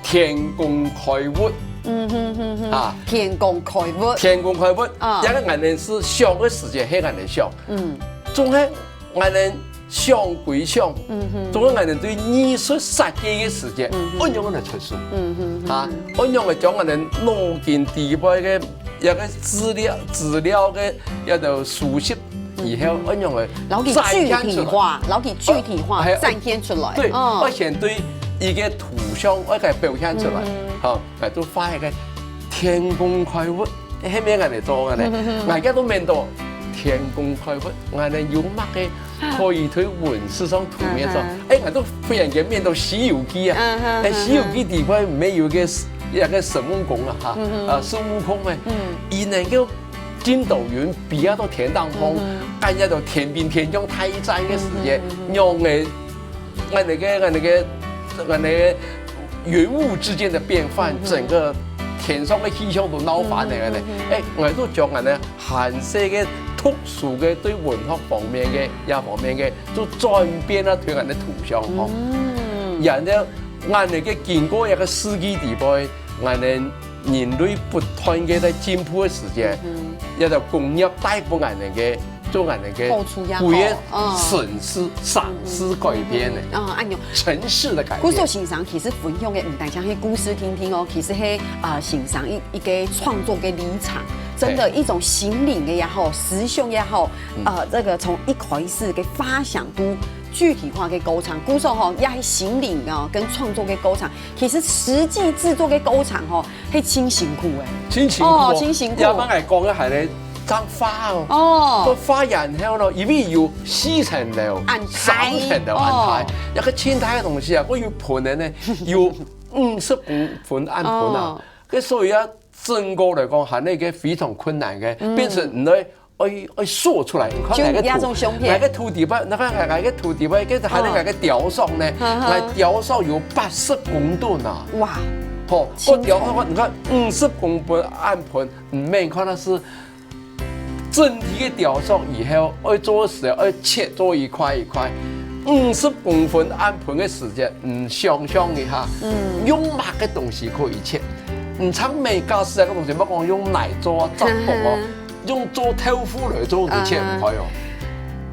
天工開物。嗯哼哼哼。啊。天工開物。天工開物。啊。這個𠊎等係想个時節，係恁呢想。嗯。總係 𠊎等想歸想，嗯哼。總係𠊎等對藝術設計个時節，嗯哼。仰般來出手？嗯哼哼。啊，仰般來將𠊎等腦筋底背个一個資料，資料个一個收集以後，嗯哼。仰般來摎佢具體化，展現出來。摎佢具體化，哎，展現出來。對，哦。愛先對一個圖像，愛來表現出來。嗯哼。好，來，就畫一個天工開物。 係毋係恁呢做个呢？嗯哼哼。𠊎个都面到天工開物，𠊎等有麼个可以對文字上圖面上？嗯哼。哎，𠊎都忽然間面到《西遊記》啊！嗯哼，哎，《西遊記》裡背毋係有個，一個孫悟空啊，哈，嗯哼。啊，孫悟空哎，嗯。佢能夠筋斗雲飛啊到天頂上，嗯哼。跟這到天兵天將大戰个時節，嗯哼，嗯哼。仰个 𠊎等个，𠊎等个，𠊎等个雲霧之間的變換，嗯哼。整個天上个氣象都鬧翻了呢。嗯哼，嗯哼。哎，𠊎都將𠊎等還細个特殊个對文學方面个，這方面个，就轉變啊，對𠊎等圖像吼。嗯。然後，𠊎等个經過一個世紀底背，𠊎等人類不斷个在進步个時節，這个工業帶分𠊎等个，做𠊎等个，好處也好，規个城市、城市改變个。啊，恁樣。城市的改變。故所先生其實分享个毋單淨係故事聽聽哦，其實係，呃，先生一，一个創作个歷程，真的，一種心靈个也好，思想也好，呃，這个從一開始个發想到具體化个過程，故所吼，也係心靈哦，跟創作个過程，其實實際製作个過程吼，係真辛苦个。真辛苦哦。哦，真辛苦。也幫𠊎講个還係張花哦。哦。个花然後呢，因為有四層樓、恁大。三層樓恁大，哦。一个盡大个東西啊，佢有盆个呢，有五十公分恁盆啊。哦。个所以啊，整个來講，還係一个非常困難个，變成你愛，愛，愛塑出來，你看就那个圖，那種相片。那个土地吧，那个，那个土地吧，个還有那个雕塑呢，哦。那雕塑有八十公噸啊。哇。吼，个雕塑，你看五十公分恁盆，毋免看那是整體个雕塑以後，愛做時愛切做一塊一塊，五十公分恁盆个時節，嗯，想像一下，用麼个東西可以切？你像美加斯那个東西，莫講用泥做啊，竹筒哦，用做豆腐來做，你切毋開哦。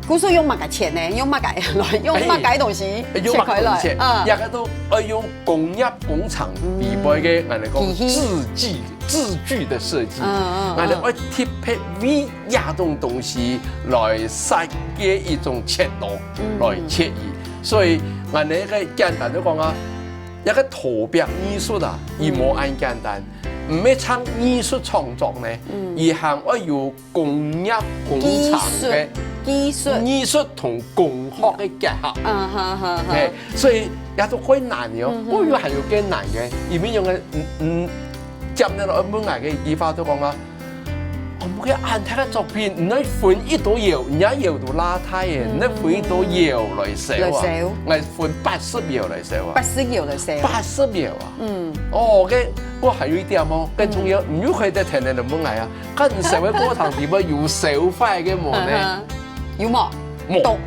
故所用麼个切呢？用麼个來？用麼个東西切開來？哎，用麼个東西切？嗯。這个都愛用工業工廠裡背个，嗯。𠊎等講機器。製劑 製具的設計，嗯，嗯，嗯。𠊎等愛特別為這種東西來設計一種切刀，嗯。來切伊。所以𠊎等个簡單就講啊，一个陶壁藝術啊，嗯。佢無恁簡單，毋係像藝術創作呢，嗯。佢還愛有工業工廠个技術，技術。藝術同工學个結合。嗯，好，好，好。嘿，所以這都較難个哦，嗯哼。我以為還有更難个，因為用个，嗯，嗯，接下來問𠊎个一句話就講啊，哦，𠊎个恁大个作品，你愛分幾多窯，人家窯都罅大个，嗯，你愛分幾多窯來燒啊？來燒。𠊎分八十窯來燒啊。八十窯來燒。八十窯啊？嗯。哦，个，我還有一點哦，更重要，嗯。你又可以在天天來問𠊎啊，看你燒个過程裡背有燒壞个無呢？嗯哼。有無？無。都，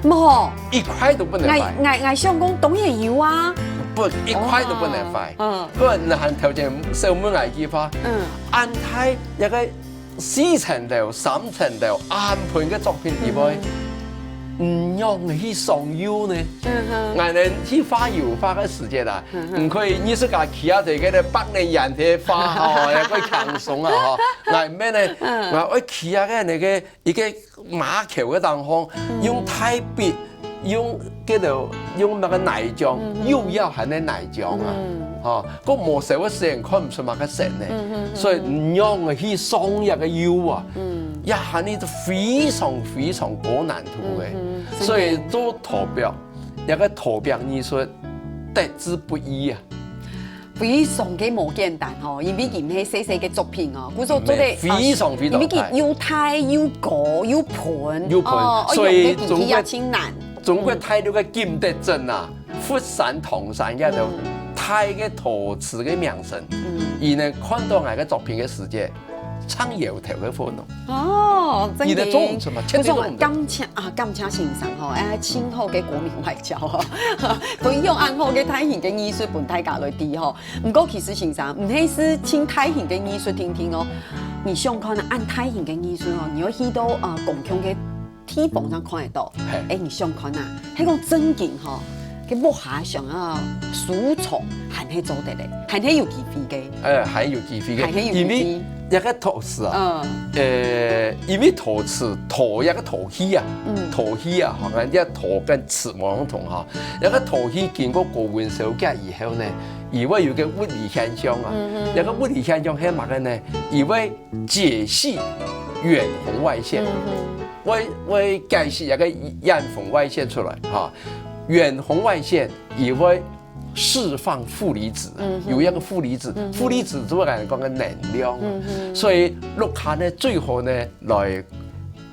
無。一塊都不能壞。𠊎，𠊎，𠊎想講當然有啊。不，一塊都不能壞。哦，嗯。不然你還頭前燒問𠊎一句話，嗯。恁大一个四層樓、三層樓，恁大个作品裡背，嗯哼。你仰去賞油呢？嗯哼。𠊎等去畫油畫个時節啦，嗯哼。你可以藝術家企啊，在該个百年園个畫吼，也會輕鬆啊吼。𠊎毋係呢，嗯。𠊎愛企啊个那个 一个馬口个當中，嗯。用大筆，用該个，用那个泥漿，嗯哼。又要含个泥漿啊，嗯。吼，个無燒个時間看毋出麼个色呢，嗯哼，嗯哼。所以你仰去賞這个油啊，嗯。也還係非常非常高難度个，嗯哼，所以做陶壁，這个陶壁藝術，得之不易啊。 非常个無簡單吼，因為佢毋係細細个作品哦，故所做得，嗯，非常非常大。因為佢又大又高又盆，又盆，哦，所以愛用个機器也真難。中國，中國大陸个景德鎮啊，佛山、唐山這兜，嗯。大个陶瓷个名城，嗯。佢等看到𠊎个作品个時節， 唱搖頭个份哦。哦，正經。佢个種族嘛，絕對種族。不錯，感謝啊，感謝先生吼，哎，盡好个國民外交吼，分享恁好个大型个藝術分大家來知吼。毋過其實先生，毋係係盡大型个藝術定定哦。你想看啊，恁大型个藝術哦，你愛去到，呃，公共个 地方上看得到。嘿。哎，你想看啊，係講正經吼，該屋下想要收藏，還係做得咧，還係有機會个。呃，還有機會个，還係有機會。因為這个陶瓷啊，嗯。呃，因為陶瓷，陶這个陶器啊，嗯。陶器啊，吼，人家陶跟瓷無相同哈。這个陶器經過高溫燒結以後呢，佢會有个物理現象啊。嗯哼。這个物理現象係麼个呢？佢會解析遠紅外線。嗯哼。 會，會解析一个遠紅外線出來，哈。遠紅外線佢會釋放負離子，嗯哼。有一个負離子，嗯哼。負離子就係𠊎等講个能量。嗯哼。所以屋下呢，最好呢，來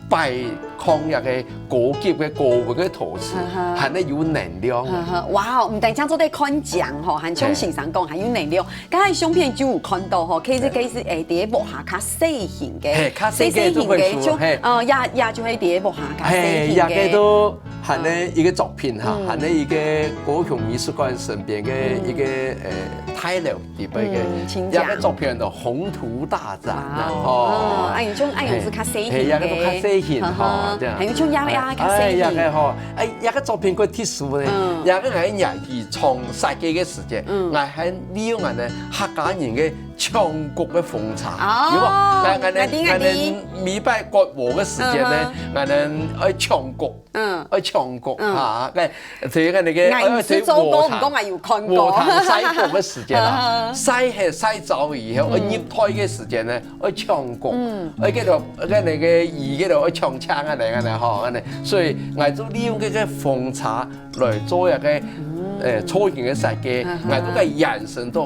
擺放一个高級个高溫个陶瓷，哈哈。還係有能量个。哈哈，哇哦，毋單淨做得看靚吼，還像先生講，嘿。還有能量。 剛才相片就有看到吼，其實，嘿。其實，誒，在屋下較細型个，嘿，較細个就會輸，像，嘿。呃，也，也就係在屋下較細型个。嘿，這个都還係一个作品哈，嗯。還係一个高雄美術館身邊个一个，嗯。呃，該樓底背个，嗯，親家。這个作品就宏圖大展啊，哇哦，吼。嗯，哎，像，哎，係較細型个。係，這个都較細型，吼，哈哈，這樣。還有像這个，哎，這个較細型。哎，這个吼，哎，這个作品較特殊呢，嗯。這个𠊎年紀從設計个時間，嗯。𠊎還利用𠊎个客家人个唱歌个風潮，哦，有無？𠊎，𠊎，𠊎知，𠊎知。𠊎每擺割禾个時間呢，嗯哼。𠊎愛唱歌。 嗯。愛唱歌，嗯。啊，該，所以該个，𠊎毋識做過，毋過𠊎有看過。禾埕，禾埕曬穀个時間啊，嗯。曬忒曬燥以後，嗯。愛入袋个時間呢，愛唱歌，嗯。愛該个，該个魚該个愛唱腔啊，恁樣吼，恁樣。所以𠊎就利用這个風潮來做一个，嗯。呃，造型个設計，嗯哼。𠊎就該延伸到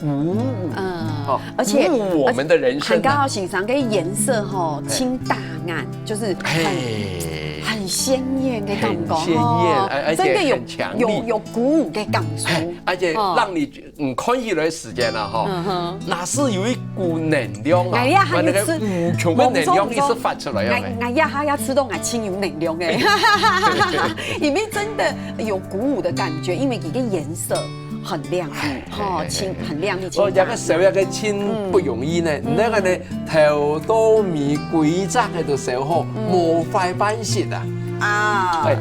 鼓舞，嗯，哦，而且，鼓舞我們的人生啊。還剛好先生个顏色吼，嘿。盡打眼，就是很，嘿。很鮮豔个感覺，很鮮豔，吼，哎，而且真的有，很強烈。有，有鼓舞个感受。嘿，而且讓你，哦。嗯，看起來時間啊，吼，嗯哼。那是有一股能量啊，哎呀，還有那個吃，無窮个能量一直發出來，有沒有？哎，哎呀，還有吃到愛盡有能量哎，因為真的有鼓舞的感覺，因為一个顏色很亮麗。 吼，嘿，嘿，盡，嘿，嘿。很靚麗，哦，盡大。這个手這个盡不容易呢，嗯，你看呢，嗯。頭到尾歸隻个都手好，嗯。無壞半息啊。啊。哎，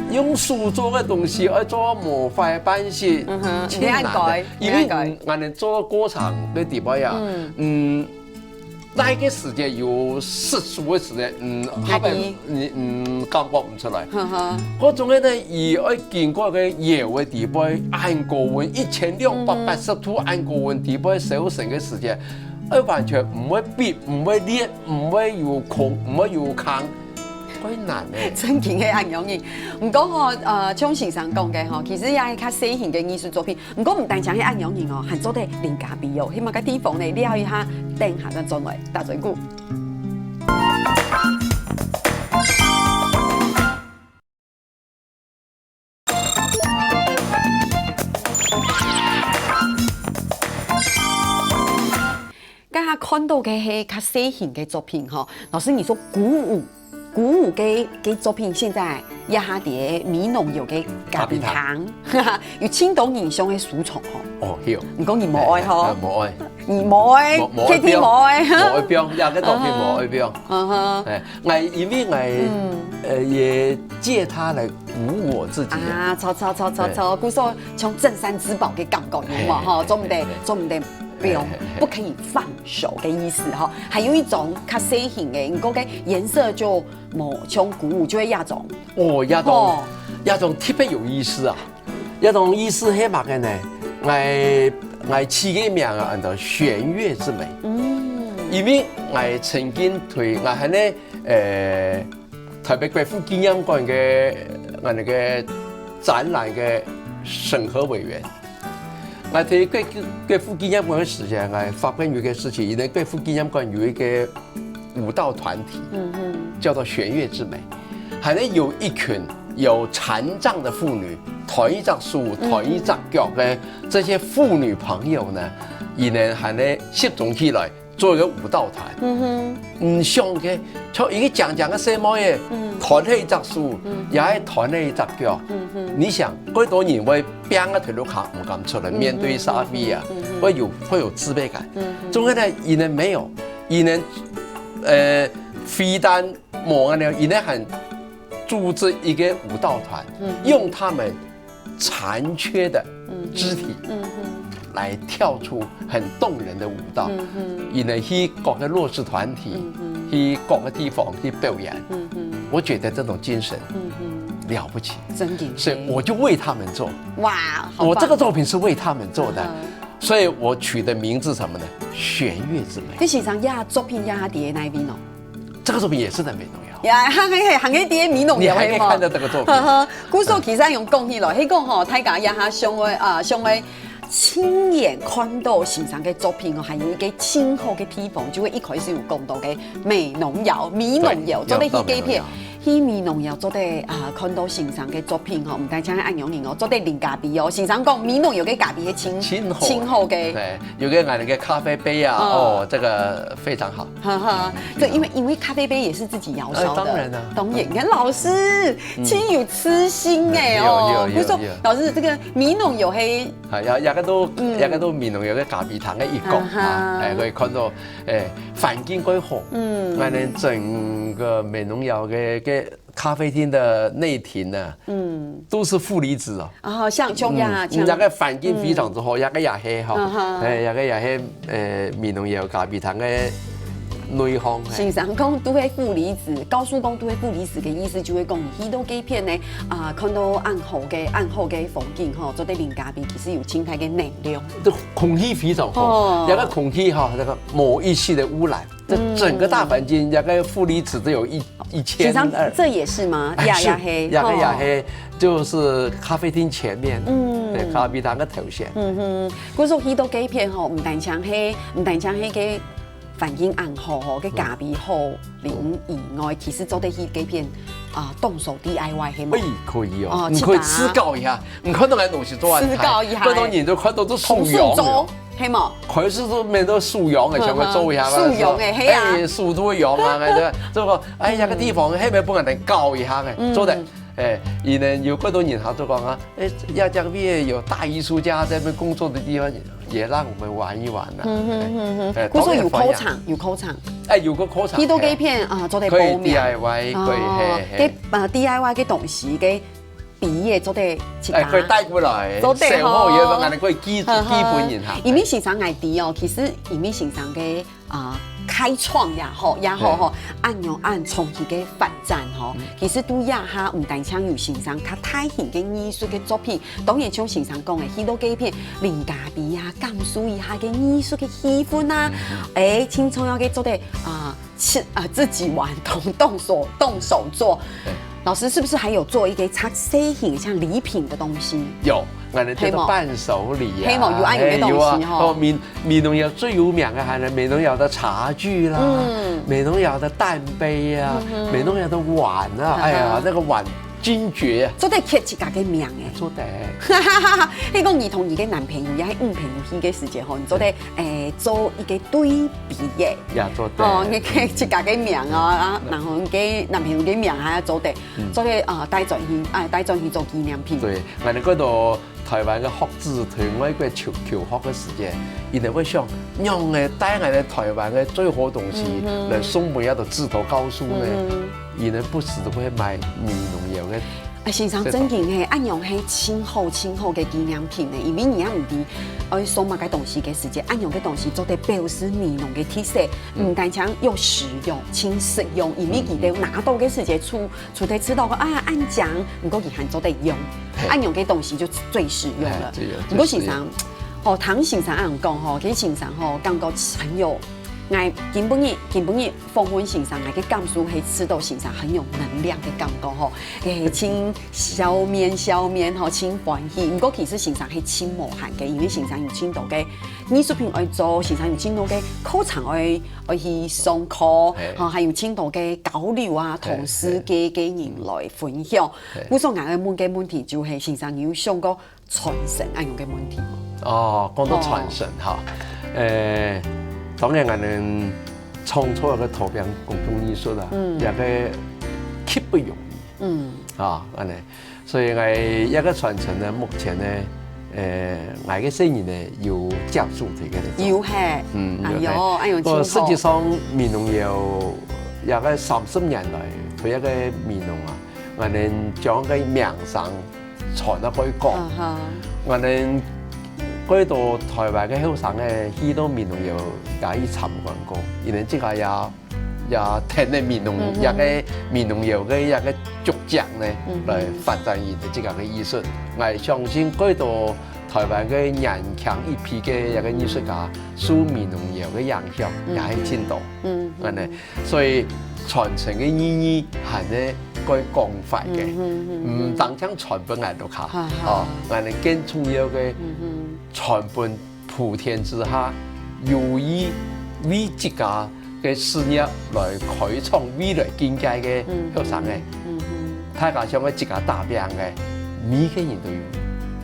用手做个東西，愛做無壞半息，嗯哼，盡難个。你愛改，因為，你愛改。嗯，𠊎等做過程个地方呀，嗯。嗯， 哪个時節有失手个時節，嗯，下背，嗯，嗯，感覺毋出來。呵呵。該種个呢，佢愛經過个窯个底背，恁高溫，一千兩百八十度恁高溫底背燒成个時節，愛完全毋會翕，毋會裂，毋會有空，毋會有坑，會難呢。真經係恁樣呢。毋過吼，呃，像先生講个吼，其實也係較細型个藝術作品， 毋過毋單淨係恁樣人哦，還做得零咖啡哦。去麼个地方呢？尞一下，等下再轉來打嘴鼓。剛剛看到个係較細型个作品吼，老師，你說鼓舞 鼓舞个，个作品，現在這下在美濃窯个咖啡廳，咖啡廳。有盡多人想个收藏吼。哦，係哦。毋過你無愛吼。哎，哎，無愛。你無愛，無，無愛Kitty無愛。無愛放，這个作品無愛放。嗯哼。哎，𠊎，因為𠊎，嗯。呃，也借它來鼓舞我自己啊。啊，著，著，著，著，著，對。故所像鎮山之寶个感覺，有無吼？嘿，嘿，做毋得，嘿，嘿。做毋得 不用，嘿，嘿，嘿。不可以放手的意思哈。還有一種較細型的，你講个顏色就無像鼓舞，就會這種。哦，這種，哦。這種特別有意思啊。這種意思係麼个呢？𠊎，𠊎起个名啊，安到弦樂之美。嗯。因為𠊎曾經對，𠊎還呢，呃， 台北國父紀念館个，呃，那個展覽个審核委員。𠊎在國，國父紀念館个時間，𠊎發現有一個事情，因為國父紀念館有一個舞蹈團體，嗯哼。叫做弦樂之美，還有一群有殘障的婦女，斷一隻手、嗯哼。斷一隻腳的這些婦女朋友呢，佢等還呢集中起來， 做一個舞蹈團。嗯哼。毋想个，像一個靚靚个細妹仔，嗯。斷忒一隻手，嗯。也係斷忒一隻腳。嗯哼。你想，幾多人會拚啊頭路下毋敢出來，嗯哼，面對社會啊，嗯哼，嗯哼。會有，會有自卑感。嗯哼。總係呢，佢等沒有，佢等，呃，非但無恁樣，佢等還組織一個舞蹈團，嗯哼。用他們 殘缺的肢體，嗯哼，嗯哼。來跳出很動人的舞蹈，嗯哼。佢等去各個弱勢團體，嗯哼。去各個地方去表演。嗯哼。我覺得這種精神，嗯哼。了不起。真的。所以我就為他們做。哇，好棒。我這個作品是為他們做的，嗯。所以我取的名字什麼呢？弦樂之美。你先生這作品這下在哪位呢？ 這個作品也是在美濃窯。呀，還可以，還可以在美濃窯，你還可以看到這個作品。係無？呵呵，故所其實用講起來，係講吼，大家這下想愛，啊，想愛親眼看到先生个作品哦，還有一個盡好个地方，就係一開始有講到个美濃窯，美濃窯，對，做得去該片，有到美濃窯。去美濃窯做得，啊，看到先生个作品吼，毋單淨係恁樣哦，做得啉咖啡哦。先生講美濃窯个咖啡係盡，盡好个。盡好个。對，有個𠊎等个咖啡杯啊，嗯。哦，這個非常好。 哈哈，對，因為，因為咖啡杯也是自己窯燒的。呃，當然啊。當然，你看老師，嗯。盡有私心哎哦。有，有，有，不是說，有。老師，這個美濃窯係，啊，也，也个都，嗯。也个都美濃窯个咖啡廳个一角啊，啊哈。哎，可以看到，哎，環境蓋好。嗯。俺等整個美濃窯个，个咖啡廳的內庭呢，嗯。都是負離子哦。啊，像，像呀，嗯，像。那個環境非常之好，嗯。那個也係哈，啊哈。哎，那個也係，呃，美濃窯咖啡廳个內行，嘿。先生講都係負離子，告訴講都係負離子个意思，就係講你去到該片呢，啊，看到恁好个，恁好个風景吼，做得啉咖啡，其實有清大个能量。這空氣非常好，哦。那個空氣哈，那個無一息的污染，這整個大環境，嗯。那個負離子都有一，一千二。先生，這也是嗎？哎，呀，是，呀，嘿，那個呀，吼。嘿，就是咖啡廳前面，嗯。對，咖啡廳个頭前。嗯哼，故所去到該片吼，毋單淨係，毋單淨係个 環境恁好吼，个咖啡好啉以外，其實做得去該片，啊，動手D I Y係無？哎，可以哦，哦，你可以試搞一下，你看到个東西做啊，試搞一下，看到你就看到這手搖，紅樹棗，係無？可以試試，面都手搖个，想要做一下，手搖个，係啊。哎，手都會搖啊，哎，這個，哎，那個地方，係不是不能搞一下呢？嗯。做得，哎，以前有幾多人他就講啊， 哎，亞江畢業有大藝術家在那邊工作的地方，也讓我們玩一玩吶。嗯哼，嗯哼。哎，故所有考場，有考場。哎，有個考場，去到該片啊，做得報名。可以D I Y，可以，哦，嘿，嘿。該，呃，D I Y个東西，該畢業做得去打。哎，可以帶過來，做得吼。生活也有，俺可以寄，呵呵。寄分人哈。因為先生愛知哦，其實因為先生个 啊，開創也好，也好吼，對。恁樣恁長期个發展吼，嗯。其實都也下毋單淨有先生較大型个藝術个作品，當然像先生講个，去到該片啉咖啡啊，感受一下个藝術个氣氛啊，嗯，嗯。哎，盡重要个做得啊，自，啊，自己玩，動，動手，動手做。對。老師是不是還有做一個較細型像禮品的東西？有， 俺等叫做伴手禮啊。係無？係無？有恁樣个東西吼。哎，有啊。哦，美，美濃窯最有名个還係美濃窯的茶具啦，嗯。美濃窯的蛋杯啊，嗯哼。美濃窯的碗啊，哎呀，嗯哼。那個碗精絕啊。做得刻自家个名誒。做得。你講你同你个男朋友，也係女朋友去个時節吼，你做得，對。誒，做一個對比誒。也做得。哦，你刻自家个名啊，啊，然後你个男朋友个名還要做得，嗯。做得，啊，帶轉去，啊，帶轉去做紀念品。對，俺等過到 台灣个學子對外國求，求學个時間，佢等會想，仰仔帶𠊎等台灣个最好東西，嗯哼。來送分這兜志頭教授呢？嗯哼。佢等不時都會買美濃窯个。啊，先生，真經嘿，恁樣係盡好盡好个紀念品呢，因為你也毋知愛送麼个東西个時節，恁樣个東西做得表示美濃个特色，嗯。毋單淨又實用，盡實用，因為佢等拿到个時節，除 除忒知道講，啊，恁靚，毋過佢還做得用，嘿。恁樣个東西就最實用了。哎，對，毋過先生，最實用。吼，聽先生恁樣講吼，其實先生吼，感覺很有，𠊎今晡日，今晡日訪問先生，𠊎个感受係知道先生很有能量个感覺吼，誒，盡笑面笑面吼，盡歡喜。毋過其實先生係盡無閒个，因為先生有盡多个藝術品愛做，先生有盡多个課程愛，愛去上課，嘿。吼，還有盡多个交流啊，嘿，同世界个人來 分享。嘿。故所𠊎愛問个問題就係先生，你有想過傳承恁樣个問題無？哦，講到傳承哈，哦。誒，當然𠊎等創作个圖片公共藝術啊，嗯。也个極不容易。嗯。啊，恁呢，所以𠊎這个傳承呢，目前呢，誒，𠊎个細人呢有接觸這个來做。有嘿，嗯，哎喲，有嘿。哎喲，不過實際上，真好。美濃窯這个三十年來，對這个美濃啊， 𠊎等將个名聲傳啊開講。啊哈。𠊎等過多台灣个後生个去到美濃窯也去參觀過，佢等自家也，也跈等美濃，嗯哼。這个美濃窯个這个足跡呢，嗯哼。來發展佢等自家个藝術。𠊎相信過多台灣个年輕一批个這个藝術家，受美濃窯个影響也係盡多。嗯哼。恁呢， 所以傳承个意義還係蓋廣泛个，嗯哼，嗯哼。毋單淨傳分𠊎兜下，哈哈。哦，𠊎兜更重要个嗯哼。傳分普天之下有意為自家个事業來開創未來境界个後生个。嗯哼，嗯哼。大家想愛自家打拚个，每个人都有。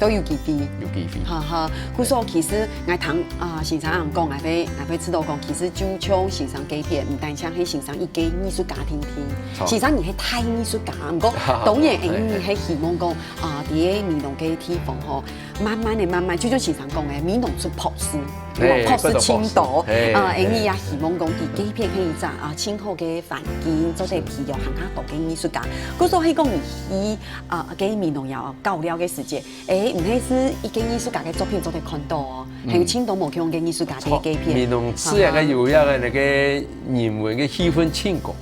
都有機會。有機會。哈哈，故所其實𠊎聽，啊，先生恁講，𠊎會，𠊎會知道講，其實就像先生該片，毋單淨係先生一個藝術家定定，好。先生你係大藝術家，毋過當然，嘿，嘿。𠊎係希望講，啊，在美濃个地方吼，慢慢个、慢慢，就像先生講个，美濃出博士，嘿，博士青島，嘿，啊，嘿。𠊎也希望講，在該片係一隻，啊，盡好个環境，做得培養還較多个藝術家。故所係講，你去，啊，該美濃也搞了个時節， 誒，毋係係一個藝術家个作品做得看到哦，還有盡多無共个藝術家在該片。美濃自然个有影个該個人文个氣氛盡高。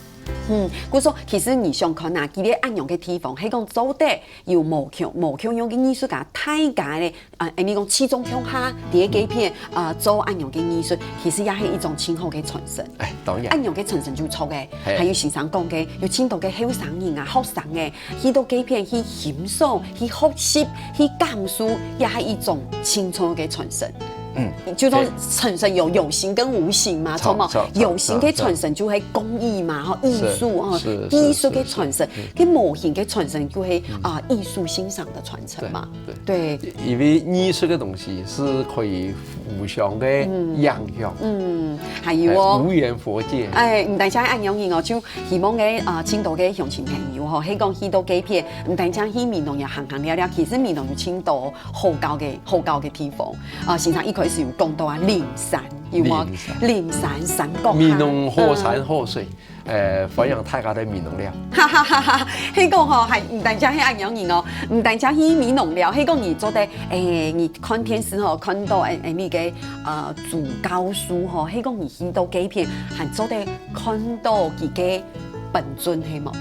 嗯，故所其實你想看啊，佢个恁樣个地方，係講做得有無共、無共樣个藝術家，大家咧，啊，你講集中共下，在該片，啊，做恁樣个藝術，其實也係一種盡好个傳承。哎，當然。恁樣个傳承就著个，嘿。還有先生講个，有盡多个後生人啊、學生个， 去到該片去欣賞、去學習、去感受，也係一種盡重个傳承。嗯，就講傳承有有形跟無形嘛，著，著無？著，著，有形个傳承就係工藝嘛，吼，藝術，吼，藝術个傳承。該無形个傳承就係，啊，藝術欣賞个傳承嘛。對。因為藝術个東西係可以互相个影響。嗯，還有哦。哎，無遠弗屆。哎，毋單淨恁樣哦，就 希望个，啊，盡多个鄉親朋友吼，係講去到該片，毋單淨去美濃也行行尞尞，其實美濃有盡多好搞个、好搞个地方。啊，先生一開始有講到啊，靈山，有無？靈山。靈山、三角洲。美濃好山好水，呃，歡迎大家來美濃尞。哈哈哈哈，係講吼，還毋單淨係恁樣人哦，毋單淨去美濃尞，係講你做得，誒，你看電視吼，看到，誒，誒，那個，呃，主教書吼，係講你去到該片，還做得 看到佢个本尊係無？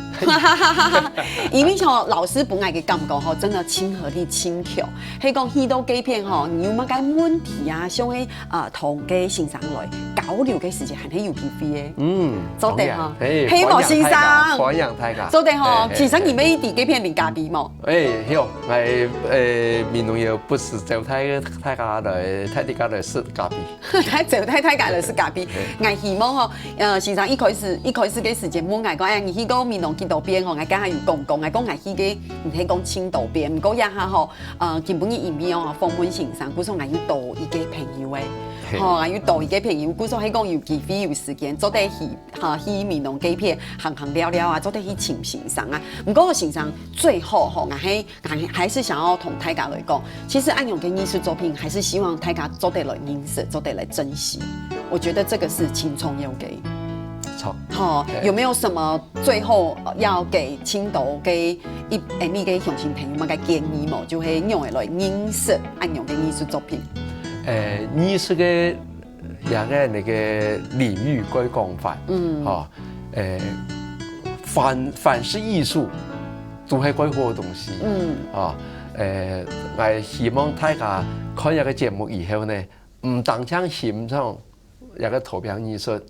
因為吼，老師本來个感覺吼，真的親和力盡強。係講去到該片吼，你有麼个問題啊，想愛，呃，同該先生來交流个時節，還係有機會个。嗯，做得吼。當然，嘿，係無，先生？歡迎大家。做得吼，嘿，嘿，先生，你乜在該片啉咖啡無？哎，有，哎，哎，美濃有不時招待大家來，帶大家來食咖啡。 還招待大家來食咖啡。嘿。𠊎希望吼，呃，先生一開始，一開始个時節問𠊎講，哎，你去過美濃幾多遍吼？𠊎剛才有講過，𠊎講𠊎去个，毋係講盡多遍，毋過這下吼，呃，今晡日因為哦，訪問先生，故所𠊎又多一個朋友誒。嘿。吼，𠊎又多一個朋友，故所係講有機會有時間，做得去，哈，去美濃該片行行尞尞啊，做得去尋先生啊。毋過先生最後吼，𠊎係 還，還是想要同大家來講，其實恁樣个藝術作品，還是希望大家做得來認識，做得來珍惜。我覺得這個是盡重要个。著。吼，對。有沒有什麼最後，呃，要給青島个一，誒，你个鄉親朋友們个建議無？就係仰般來認識恁樣个藝術作品。誒，藝術个 這個那個領域蓋廣泛，嗯。吼，誒，凡，凡是藝術，都係蓋好个東西，嗯。啊，誒，𠊎希望大家看這個節目以後呢，毋單淨欣賞這個投標藝術，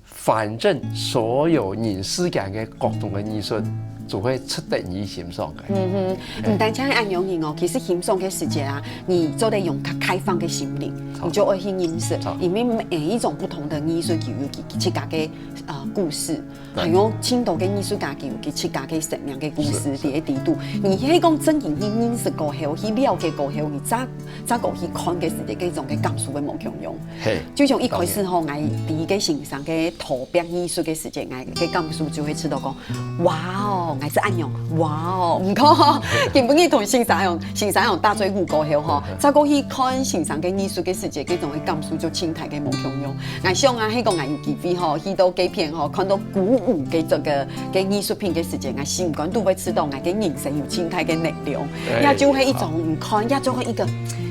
反正所有人世間个各種个藝術，就會值得你欣賞个。嗯哼，毋單淨係恁樣人哦，其實欣賞个時節啊，你做得用較開放个心靈，著。你就會去認識，著。因為每一種不同的藝術，佢有佢自家个，呃，故事，對。還有盡多个藝術家，佢有佢自家个生命个故事，是，是。在該底肚。你係講真正去認識過後，去了解過後，你再，再過去看个時節，該種个感受會無共樣。 嘿，就像一開始吼，當然。𠊎第一個欣賞个投標藝術个時節，𠊎个感受就會知道講，哇哦，𠊎係恁樣，哇哦。毋過，今晡日同先生用，先生用打嘴鼓過後吼，嗯。再過去看先生个藝術个時節，該種个感受就盡大个無共樣。𠊎想啊，係講𠊎有機會吼，去到該片吼，看到鼓舞个這個，个藝術品个時節，𠊎心肝肚會知道𠊎个人生有盡大个能量。哎，也就係一種，好。你看，也就係一個，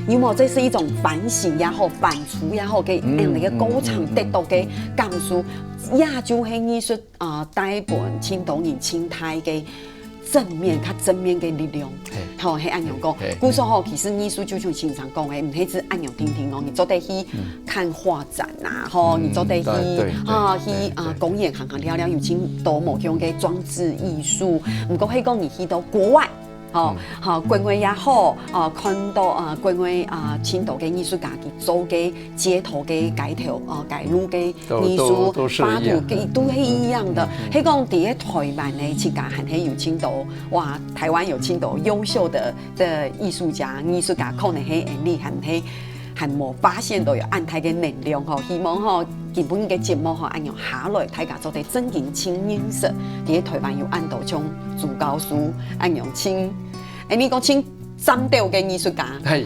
有無？這是一種反省也好，反 思也好，个，嗯，恁樣个過程得到个感受，嗯，嗯，嗯。也就係藝術，啊，帶分盡多人盡大个正面，較正面个力量。嘿。吼，係恁樣講。嘿，嘿。故所吼，其實藝術就像先生講个，毋係只恁樣定定哦，你做得去，嗯，看畫展啊，吼，嗯，你做得去，對，對，對，啊，去，對，啊，對。公園行行尞尞，有盡多無共个裝置藝術。毋過係講你去到國外，哦，好，國外也好，哦，看到，呃，國外，啊，盡多个藝術家佢做个街頭个街頭，哦，街路个藝術畫圖，佢都係一樣的。係講在台灣呢，自家還係有盡多，哇，台灣有盡多優秀的的藝術家、藝術家，可能係恁樣，還係還無發現到有恁大个能量吼。希望吼，今晡日个節目吼，恁樣下來，大家做得正經盡認識，在台灣有恁多像朱教授恁樣盡，哎，你講盡三調个藝術家。係，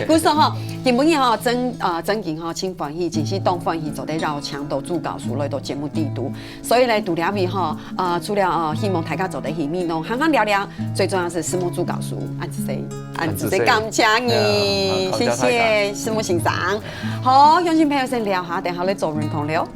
故所吼，今晡日吼，正，呃，正經吼，盡歡喜，真係當歡喜，做得邀請到朱教授來到節目底肚。所以呢，在這位吼，呃，除了，呃，希望大家做得去美濃行行尞尞，最重要係承蒙朱教授，恁仔細，恁仔細感謝你，謝謝承蒙先生。好，鄉親朋友先尞下，等下來做運動了。